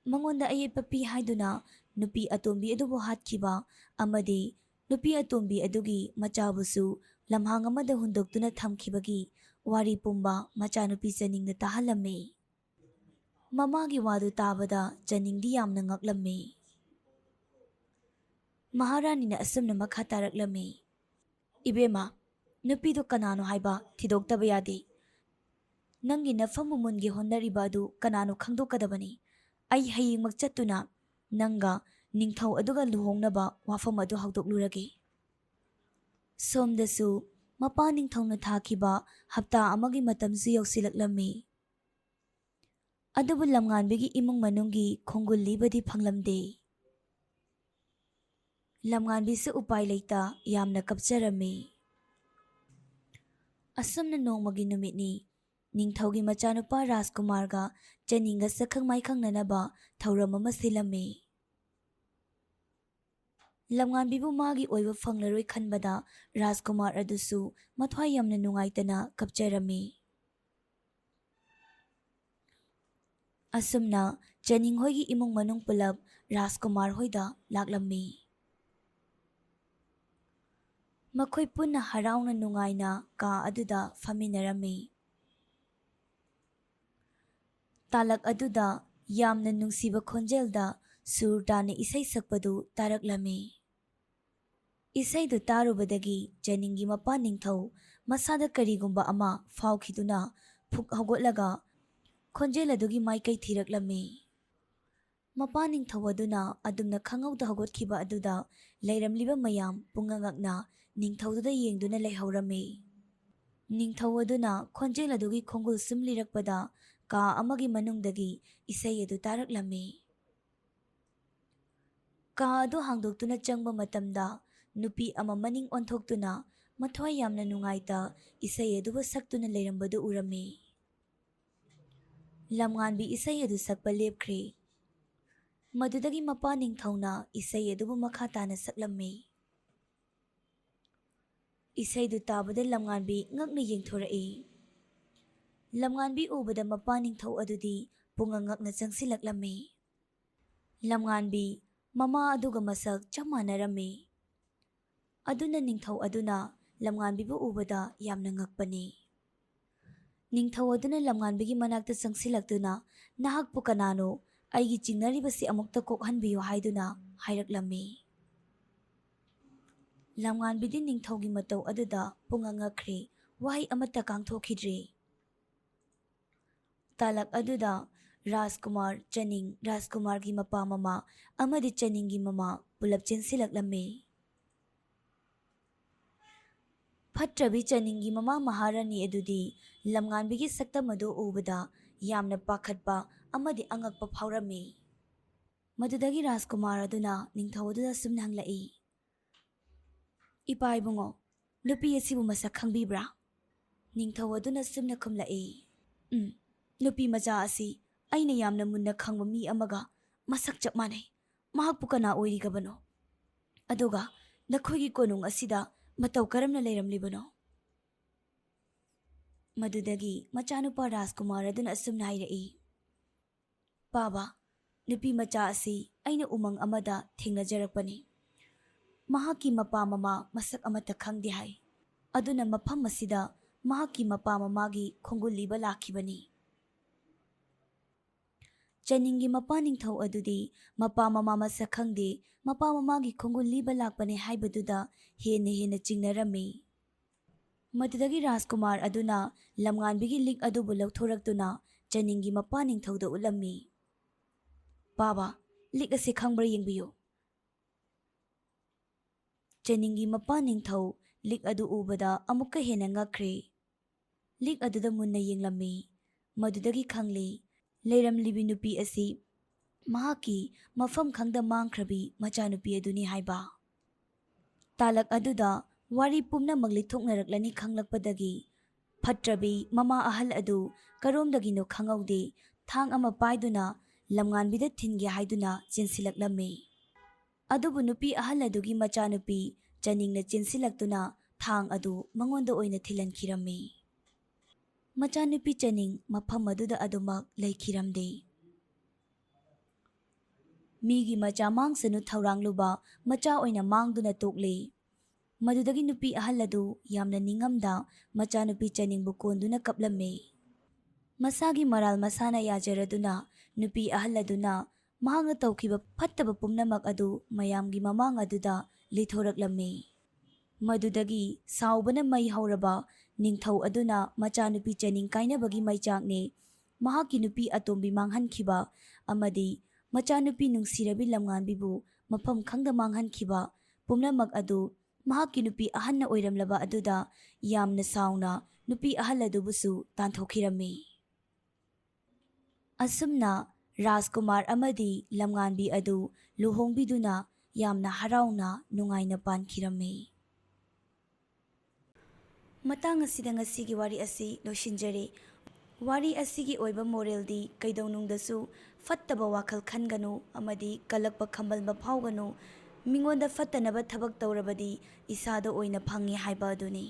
ꯃꯉꯣꯟꯗ ꯑꯌꯦꯠꯄ ꯄꯤ ꯍꯥꯏꯗꯨꯅ ꯅꯨꯄꯤ ꯑꯇꯣꯝꯕꯤ ꯑꯗꯨꯕꯨ ꯍꯥꯠꯈꯤꯕ ꯑꯃꯗꯤ ꯅꯨꯄꯤ ꯑꯇꯣꯝꯕꯤ ꯑꯗꯨꯒꯤ ꯃꯆꯥꯕꯨꯁꯨ ꯂꯝꯍꯥꯡ ꯑꯃꯗ ꯍꯨꯟꯗꯣꯛꯇꯨꯅ ꯊꯝꯈꯤꯕꯒꯤ ꯋꯥꯔꯤ ꯄꯨꯝꯕ ꯃꯆꯥꯅꯨꯄꯤ ꯆꯅꯤꯡꯗ ꯇꯥꯍꯜꯂꯝꯃꯤ꯫ ꯃꯃꯥꯒꯤ ꯋꯥꯗꯨ ꯇꯥꯕꯗ ꯆꯅꯤꯡꯗꯤ ꯌꯥꯝꯅ ꯉꯛꯂꯝꯃꯤ꯫ ꯃꯍꯥꯔꯥꯅꯤꯅ ꯑꯁꯨꯝꯅ ꯃꯈꯥ ꯇꯥꯔꯛꯂꯝꯃꯤ, "ꯏꯕꯦꯝꯃ, ꯅꯨꯄꯤꯗꯨ ꯀꯅꯥꯅꯣ ꯍꯥꯏꯕ ꯊꯤꯗꯣꯛꯇꯕ ꯌꯥꯗꯦ꯫ ꯅꯪꯒꯤ ꯅꯐꯝ ꯃꯃꯨꯟꯒꯤ ꯍꯣꯠꯅꯔꯤꯕ ꯑꯗꯨ ꯀꯅꯥꯅꯣ ꯈꯪꯗꯣꯛꯀꯗꯕꯅꯤ꯫ ꯑꯩ ꯍꯌꯦꯡꯃꯛ ꯆꯠꯇꯨꯅ ꯅꯪꯒ ꯅꯤꯡꯊꯧ ꯑꯗꯨꯒ ꯂꯨꯍꯣꯡꯅꯕ ꯋꯥꯐꯝ ꯑꯗꯨ ꯍꯧꯗꯣꯛꯂꯨꯔꯒꯦ꯫" ꯁꯣꯝꯗꯁꯨ ꯃꯄꯥ ꯅꯤꯡꯊꯧꯅ ꯊꯥꯈꯤꯕ ꯍꯞꯇꯥ ꯑꯃꯒꯤ ꯃꯇꯝꯁꯨ ꯌꯧꯁꯤꯜꯂꯛꯂꯝꯃꯤ꯫ ꯑꯗꯨꯕꯨ ꯂꯝꯉꯥꯟꯕꯤꯒꯤ ꯏꯃꯨꯡ ꯃꯅꯨꯡꯒꯤ ꯈꯣꯡꯒꯨꯜ ꯂꯤꯕꯗꯤ ꯐꯪꯂꯝꯗꯦ꯫ ꯂꯝꯉꯥꯟꯕꯤꯁꯨ ꯎꯄꯥꯏ ꯂꯩꯇ ꯌꯥꯝꯅ ꯀꯞꯆꯔꯝꯃꯤ꯫ ꯑꯁꯨꯝꯅ ꯅꯣꯡꯃꯒꯤ ꯅꯨꯃꯤꯠꯅꯤ꯫ ꯅꯤꯡꯊꯧꯒꯤ ꯃꯆꯥꯅꯨꯄꯥ ꯔꯥꯖꯀꯨꯃꯥꯔꯒ ꯆꯅꯤꯡꯒ ꯁꯛꯈꯪ ꯃꯥꯏꯈꯪꯅꯅꯕ ꯊꯧꯔꯝ ꯑꯃ ꯁꯤꯜꯂꯝꯃꯤ꯫ ꯂꯝꯉꯥꯟꯕꯤꯕꯨ ꯃꯥꯒꯤ ꯑꯣꯏꯕ ꯐꯪꯂꯔꯣꯏ ꯈꯟꯕꯗ ꯔꯥꯖꯀꯨꯃꯥꯔ ꯑꯗꯨꯁꯨ ꯃꯊ꯭ꯋꯥꯏ ꯌꯥꯝꯅ ꯅꯨꯡꯉꯥꯏꯇꯅ ꯀꯞꯆꯔꯝꯃꯤ꯫ ꯑꯁꯨꯝꯅ ꯆꯅꯤꯡ ꯍꯣꯏꯒꯤ ꯏꯃꯨꯡ ꯃꯅꯨꯡ ꯄꯨꯂꯞ ꯔꯥꯖꯀꯨꯃꯥꯔ ꯍꯣꯏꯗ ꯂꯥꯛꯂꯝꯃꯤ꯫ ꯃꯈꯣꯏ ꯄꯨꯟꯅ ꯍꯔꯥꯎꯅ ꯅꯨꯡꯉꯥꯏꯅ ꯀꯥ ꯑꯗꯨꯗ ꯐꯝꯃꯤꯟꯅꯔꯝꯃꯤ꯫ ꯇꯥꯂꯛ ꯑꯗꯨꯗ ꯌꯥꯝꯅ ꯅꯨꯡꯁꯤꯕ ꯈꯣꯟꯖꯦꯜꯗ ꯁꯨꯔ ꯇꯥꯅ ꯏꯁꯩ ꯁꯛꯄꯗꯨ ꯇꯥꯔꯛꯂꯝꯃꯤ꯫ ꯏꯁꯩꯗꯨ ꯇꯥꯔꯨꯕꯗꯒꯤ ꯆꯅꯤꯡꯒꯤ ꯃꯄꯥ ꯅꯤꯡꯊꯧ ꯃꯁꯥꯗ ꯀꯔꯤꯒꯨꯝꯕ ꯑꯃ ꯐꯥꯎꯈꯤꯗꯨꯅ ꯐꯨꯛ ꯍꯧꯒꯠꯂꯒ ꯈꯣꯟꯖꯦꯜ ꯑꯗꯨꯒꯤ ꯃꯥꯏꯀꯩ ꯊꯤꯔꯛꯂꯝꯃꯤ꯫ ꯃꯄꯥ ꯅꯤꯡꯊꯧ ꯑꯗꯨꯅ ꯑꯗꯨꯝꯅ ꯈꯪꯍꯧꯗ ꯍꯧꯒꯠꯈꯤꯕ ꯑꯗꯨꯗ ꯂꯩꯔꯝꯂꯤꯕ ꯃꯌꯥꯝ ꯄꯨꯡꯉꯛ ꯉꯛꯅ ꯅꯤꯡꯊꯧꯗꯨꯗ ꯌꯦꯡꯗꯨꯅ ꯂꯩꯍꯧꯔꯝꯃꯤ꯫ ꯅꯤꯡꯊꯧ ꯑꯗꯨꯅ ꯈꯣꯟꯖꯦꯜ ꯑꯗꯨꯒꯤ ꯈꯣꯡꯒꯨꯜ ꯁꯨꯝ ꯂꯤꯔꯛꯄꯗ ꯀꯥ ꯑꯃꯒꯤ ꯃꯅꯨꯡꯗꯒꯤ ꯏꯁꯩ ꯑꯗꯨ ꯇꯥꯔꯛꯂꯝꯃꯤ꯫ ꯀꯥ ꯑꯗꯨ ꯍꯥꯡꯗꯣꯛꯇꯨꯅ ꯆꯪꯕ ꯃꯇꯝꯗ ꯅꯨꯄꯤ ꯑꯃ ꯃꯅꯤꯡ ꯑꯣꯟꯊꯣꯛꯇꯨꯅ ꯃꯊ꯭ꯋꯥꯏ ꯌꯥꯝꯅ ꯅꯨꯡꯉꯥꯏꯇ ꯏꯁꯩ ꯑꯗꯨꯕꯨ ꯁꯛꯇꯨꯅ ꯂꯩꯔꯝꯕꯗꯨ ꯎꯔꯝꯃꯤ꯫ ꯂꯝꯉꯥꯟꯕꯤ ꯏꯁꯩ ꯑꯗꯨ ꯁꯛꯄ ꯂꯦꯞꯈ꯭ꯔꯦ꯫ ꯃꯗꯨꯗꯒꯤ ꯃꯄꯥ ꯅꯤꯡꯊꯧꯅ ꯏꯁꯩ ꯑꯗꯨꯕꯨ ꯃꯈꯥ ꯇꯥꯅ ꯁꯛꯂꯝꯃꯤ꯫ ꯏꯁꯩꯗꯨ ꯇꯥꯕꯗ ꯂꯝꯉꯥꯟꯕꯤ ꯉꯛꯅ ꯌꯦꯡꯊꯣꯔꯛꯏ꯫ ꯂꯝꯉꯥꯟꯕꯤ ꯎꯕꯗ ꯃꯄꯥ ꯅꯤꯡꯊꯧ ꯑꯗꯨꯗꯤ ꯄꯨꯡꯉꯛ ꯉꯛꯅ ꯆꯪꯁꯤꯜꯂꯛꯂꯝꯃꯤ꯫ ꯂꯝꯉꯥꯟꯕꯤ ꯃꯃꯥ ꯑꯗꯨꯒ ꯃꯁꯛ ꯆꯞ ꯃꯥꯟꯅꯔꯝꯃꯤ꯫ ꯑꯗꯨꯅ ꯅꯤꯡꯊꯧ ꯑꯗꯨꯅ ꯂꯝꯉꯥꯟꯕꯤꯕꯨ ꯎꯕꯗ ꯌꯥꯝꯅ ꯉꯛꯄꯅꯤ꯫ ꯅꯤꯡꯊꯧ ꯑꯗꯨꯅ ꯂꯝꯉꯥꯟꯕꯤꯒꯤ ꯃꯅꯥꯛꯇ ꯆꯪꯁꯤꯜꯂꯛꯇꯨꯅ, "ꯅꯍꯥꯛꯄꯨ ꯀꯅꯥꯅꯣ? ꯑꯩꯒꯤ ꯆꯤꯡꯅꯔꯤꯕꯁꯤ ꯑꯃꯨꯛꯇ ꯀꯣꯛꯍꯟꯕꯤꯌꯨ" ꯍꯥꯏꯗꯨꯅ ꯍꯥꯏꯔꯛꯂꯝꯃꯤ꯫ ꯂꯝꯉꯥꯟꯕꯤꯗꯤ ꯅꯤꯡꯊꯧꯒꯤ ꯃꯇꯧ ꯑꯗꯨꯗ ꯄꯨꯡꯉꯛ ꯉꯛꯈ꯭ꯔꯦ, ꯋꯥꯍꯩ ꯑꯃꯠꯇ ꯀꯥꯡꯊꯣꯛꯈꯤꯗ꯭ꯔꯦ꯫ ꯇꯥꯂꯛ ꯑꯗꯨꯗ ꯔꯥꯖꯀꯨꯃꯥꯔ, ꯆꯅꯤꯡ, ꯔꯥꯖꯀꯨꯃꯥꯔꯒꯤ ꯃꯄꯥ ꯃꯃꯥ ꯑꯃꯗꯤ ꯆꯅꯤꯡꯒꯤ ꯃꯃꯥ ꯄꯨꯂꯞ ꯆꯦꯟꯁꯤꯜꯂꯛꯂꯝꯃꯤ꯫ ꯐꯠꯇ꯭ꯔꯕꯤ ꯆꯅꯤꯡꯒꯤ ꯃꯃꯥ ꯃꯍꯥꯔꯥꯅꯤ ꯑꯗꯨꯗꯤ ꯂꯝꯉꯥꯟꯕꯤꯒꯤ ꯁꯛꯇꯝ ꯑꯗꯨ ꯎꯕꯗ ꯌꯥꯝꯅ ꯄꯥꯈꯠꯄ ꯑꯃꯗꯤ ꯑꯉꯛꯄ ꯐꯥꯎꯔꯝꯃꯤ꯫ ꯃꯗꯨꯗꯒꯤ ꯔꯥꯖꯀꯨꯃꯥꯔ ꯑꯗꯨꯅ ꯅꯤꯡꯊꯧ ꯑꯗꯨꯗ ꯑꯁꯨꯝꯅ ꯍꯪꯂꯛꯏ, "ꯏꯄꯥ ꯏꯕꯨꯡꯉꯣ, ꯅꯨꯄꯤ ꯑꯁꯤꯕꯨ ꯃꯁꯛ ꯈꯪꯕꯤꯕ꯭ꯔꯥ?" ꯅꯤꯡꯊꯧ ꯑꯗꯨꯅ ꯑꯁꯨꯝꯅ ꯈꯨꯝꯂꯛꯏ, "ꯎꯝ, ꯅꯨꯄꯤ ꯃꯆꯥ ꯑꯁꯤ ꯑꯩꯅ ꯌꯥꯝꯅ ꯃꯨꯟꯅ ꯈꯪꯕ ꯃꯤ ꯑꯃꯒ ꯃꯁꯛ ꯆꯞ ꯃꯥꯟꯅꯩ꯫ ꯃꯍꯥꯛꯄꯨ ꯀꯅꯥ ꯑꯣꯏꯔꯤꯒꯕꯅꯣ? ꯑꯗꯨꯒ ꯅꯈꯣꯏꯒꯤ ꯀꯣꯅꯨꯡ ꯑꯁꯤꯗ ꯃꯇꯧ ꯀꯔꯝꯅ ꯂꯩꯔꯝꯂꯤꯕꯅꯣ?" ꯃꯗꯨꯗꯒꯤ ꯃꯆꯥꯅꯨꯄꯥ ꯔꯥꯖꯀꯨꯃꯥꯔ ꯑꯗꯨꯅ ꯑꯁꯨꯝꯅ ꯍꯥꯏꯔꯛꯏ, "ꯄꯥꯕ, ꯅꯨꯄꯤ ꯃꯆꯥ ꯑꯁꯤ ꯑꯩꯅ ꯎꯃꯪ ꯑꯃꯗ ꯊꯦꯡꯅꯖꯔꯛꯄꯅꯤ꯫ ꯃꯍꯥꯛꯀꯤ ꯃꯄꯥ ꯃꯃꯥ ꯃꯁꯛ ꯑꯃꯠꯇ ꯈꯪꯗꯦ ꯍꯥꯏ꯫ ꯑꯗꯨꯅ ꯃꯐꯝ ꯑꯁꯤꯗ ꯃꯍꯥꯛꯀꯤ ꯃꯄꯥ ꯃꯃꯥꯒꯤ ꯈꯣꯡꯒꯨꯜ ꯂꯤꯕ ꯂꯥꯛꯈꯤꯕꯅꯤ꯫" ꯆꯅꯤꯡꯒꯤ ꯃꯄꯥ ꯅꯤꯡꯊꯧ ꯑꯗꯨꯗꯤ ꯃꯄꯥ ꯃꯃꯥ ꯃꯁꯛ ꯈꯪꯗꯦ, ꯃꯄꯥ ꯃꯃꯥꯒꯤ ꯈꯣꯡꯒꯨꯜ ꯂꯤꯕ ꯂꯥꯛꯄꯅꯦ ꯍꯥꯏꯕꯗꯨꯗ ꯍꯦꯟꯅ ꯍꯦꯟꯅ ꯆꯤꯡꯅꯔꯝꯃꯤ꯫ ꯃꯗꯨꯗꯒꯤ ꯔꯥꯖꯀꯨꯃꯥꯔ ꯑꯗꯨꯅ ꯂꯝꯉꯥꯟꯕꯤꯒꯤ ꯂꯤꯛ ꯑꯗꯨꯕꯨ ꯂꯧꯊꯣꯔꯛꯇꯨꯅ ꯆꯅꯤꯡꯒꯤ ꯃꯄꯥ ꯅꯤꯡꯊꯧꯗ ꯎꯠꯂꯝꯃꯤ꯫ "ꯄꯥꯕ, ꯂꯤꯛ ꯑꯁꯤ ꯈꯪꯕ꯭ꯔꯥ ꯌꯦꯡꯕꯤꯌꯨ꯫" ꯆꯅꯤꯡꯒꯤ ꯃꯄꯥ ꯅꯤꯡꯊꯧ ꯂꯤꯛ ꯑꯗꯨ ꯎꯕꯗ ꯑꯃꯨꯛꯀ ꯍꯦꯟꯅ ꯉꯛꯈ꯭ꯔꯦ꯫ ꯂꯤꯛ ꯑꯗꯨꯗ ꯃꯨꯟꯅ ꯌꯦꯡꯂꯝꯃꯤ꯫ ꯃꯗꯨꯗꯒꯤ ꯈꯪꯂꯦ, ꯂꯩꯔꯝꯂꯤꯕꯤ ꯅꯨꯄꯤ ꯑꯁꯤ ꯃꯍꯥꯛꯀꯤ ꯃꯐꯝ ꯈꯪꯗ ꯃꯥꯡꯈ꯭ꯔꯕꯤ ꯃꯆꯥꯅꯨꯄꯤ ꯑꯗꯨꯅꯤ ꯍꯥꯏꯕ꯫ ꯇꯥꯂꯛ ꯑꯗꯨꯗ ꯋꯥꯔꯤ ꯄꯨꯝꯅꯃꯛ ꯂꯤꯊꯣꯛꯅꯔꯛꯂꯅꯤ ꯈꯪꯂꯛꯄꯗꯒꯤ ꯐꯠꯇ꯭ꯔꯕꯤ ꯃꯃꯥ ꯑꯍꯜ ꯑꯗꯨ ꯀꯔꯣꯝꯗꯒꯤꯅꯣ ꯈꯪꯍꯧꯗꯦ ꯊꯥꯡ ꯑꯃ ꯄꯥꯏꯗꯨꯅ ꯂꯝꯉꯥꯟꯕꯤꯗ ꯊꯤꯟꯒꯦ ꯍꯥꯏꯗꯨꯅ ꯆꯦꯟꯁꯤꯜꯂꯛꯂꯝꯃꯤ꯫ ꯑꯗꯨꯕꯨ ꯅꯨꯄꯤ ꯑꯍꯜ ꯑꯗꯨꯒꯤ ꯃꯆꯥꯅꯨꯄꯤ ꯆꯅꯤꯡꯅ ꯆꯦꯟꯁꯤꯜꯂꯛꯇꯨꯅ ꯊꯥꯡ ꯑꯗꯨ ꯃꯉꯣꯟꯗ ꯑꯣꯏꯅ ꯊꯤꯜꯍꯟꯈꯤꯔꯝꯃꯤ꯫ ꯃꯆꯥꯅꯨꯄꯤ ꯆꯅꯤꯡ ꯃꯐꯝ ꯑꯗꯨꯗ ꯑꯗꯨꯃꯛ ꯂꯩꯈꯤꯔꯝꯗꯦ꯫ ꯃꯤꯒꯤ ꯃꯆꯥ ꯃꯥꯡꯁꯅꯨ ꯊꯧꯔꯥꯡꯂꯨꯕ ꯃꯆꯥ ꯑꯣꯏꯅ ꯃꯥꯡꯗꯨꯅ ꯇꯣꯛꯂꯦ꯫ ꯃꯗꯨꯗꯒꯤ ꯅꯨꯄꯤ ꯑꯍꯜ ꯑꯗꯨ ꯌꯥꯝꯅ ꯅꯤꯡꯉꯝꯗ ꯃꯆꯥꯅꯨꯄꯤ ꯆꯅꯤꯡꯕꯨ ꯀꯣꯟꯗꯨꯅ ꯀꯞꯂꯝꯃꯤ꯫ ꯃꯁꯥꯒꯤ ꯃꯔꯥꯜ ꯃꯁꯥꯅ ꯌꯥꯖꯔꯗꯨꯅ ꯅꯨꯄꯤ ꯑꯍꯜ ꯑꯗꯨꯅ ꯃꯍꯥꯛꯅ ꯇꯧꯈꯤꯕ ꯐꯠꯇꯕ ꯄꯨꯝꯅꯃꯛ ꯑꯗꯨ ꯃꯌꯥꯝꯒꯤ ꯃꯃꯥꯡ ꯑꯗꯨꯗ ꯂꯤꯊꯣꯔꯛꯂꯝꯃꯤ꯫ ꯃꯗꯨꯗꯒꯤ ꯁꯥꯎꯕꯅ ꯃꯩ ꯍꯧꯔꯕ ꯅꯤꯡꯊꯧ ꯑꯗꯨꯅ ꯃꯆꯥꯅꯨꯄꯤ ꯆꯅꯤꯡ ꯀꯥꯏꯅꯕꯒꯤ ꯃꯩꯆꯥꯛꯅꯦ, ꯃꯍꯥꯛꯀꯤ ꯅꯨꯄꯤ ꯑꯇꯣꯝꯕꯤ ꯃꯥꯡꯍꯟꯈꯤꯕ ꯑꯃꯗꯤ ꯃꯆꯥꯅꯨꯄꯤ ꯅꯨꯡꯁꯤꯔꯕꯤ ꯂꯝꯉꯥꯟꯕꯤꯕꯨ ꯃꯐꯝ ꯈꯪꯗ ꯃꯥꯡꯍꯟꯈꯤꯕ ꯄꯨꯝꯅꯃꯛ ꯑꯗꯨ ꯃꯍꯥꯛꯀꯤ ꯅꯨꯄꯤ ꯑꯍꯟꯅ ꯑꯣꯏꯔꯝꯂꯕ ꯑꯗꯨꯗ ꯌꯥꯝꯅ ꯁꯥꯎꯅ ꯅꯨꯄꯤ ꯑꯍꯜ ꯑꯗꯨꯕꯨꯁꯨ ꯇꯥꯟꯊꯣꯛꯈꯤꯔꯝꯃꯤ꯫ ꯑꯁꯨꯝꯅ ꯔꯥꯖꯀꯨꯃꯥꯔ ꯑꯃꯗꯤ ꯂꯝꯉꯥꯟꯕꯤ ꯑꯗꯨ ꯂꯨꯍꯣꯡꯕꯤꯗꯨꯅ ꯌꯥꯝꯅ ꯍꯔꯥꯎꯅ ꯅꯨꯡꯉꯥꯏꯅ ꯄꯥꯟꯈꯤꯔꯝꯃꯤ꯫ ꯃꯇꯥꯡ ꯑꯁꯤꯗ ꯉꯁꯤꯒꯤ ꯋꯥꯔꯤ ꯑꯁꯤ ꯂꯣꯏꯁꯤꯟꯖꯔꯦ꯫ ꯋꯥꯔꯤ ꯑꯁꯤꯒꯤ ꯑꯣꯏꯕ ꯃꯣꯔꯦꯜꯗꯤ ꯀꯩꯗꯧꯅꯨꯡꯗꯁꯨ ꯐꯠꯇꯕ ꯋꯥꯈꯜ ꯈꯟꯒꯅꯨ ꯑꯃꯗꯤ ꯀꯜꯂꯛꯄ ꯈꯝꯕꯟꯕ ꯐꯥꯎꯒꯅꯨ꯫ ꯃꯤꯉꯣꯟꯗ ꯐꯠꯇꯅꯕ ꯊꯕꯛ ꯇꯧꯔꯕꯗꯤ ꯏꯁꯥꯗ ꯑꯣꯏꯅ ꯐꯪꯉꯤ ꯍꯥꯏꯕ ꯑꯗꯨꯅꯤ꯫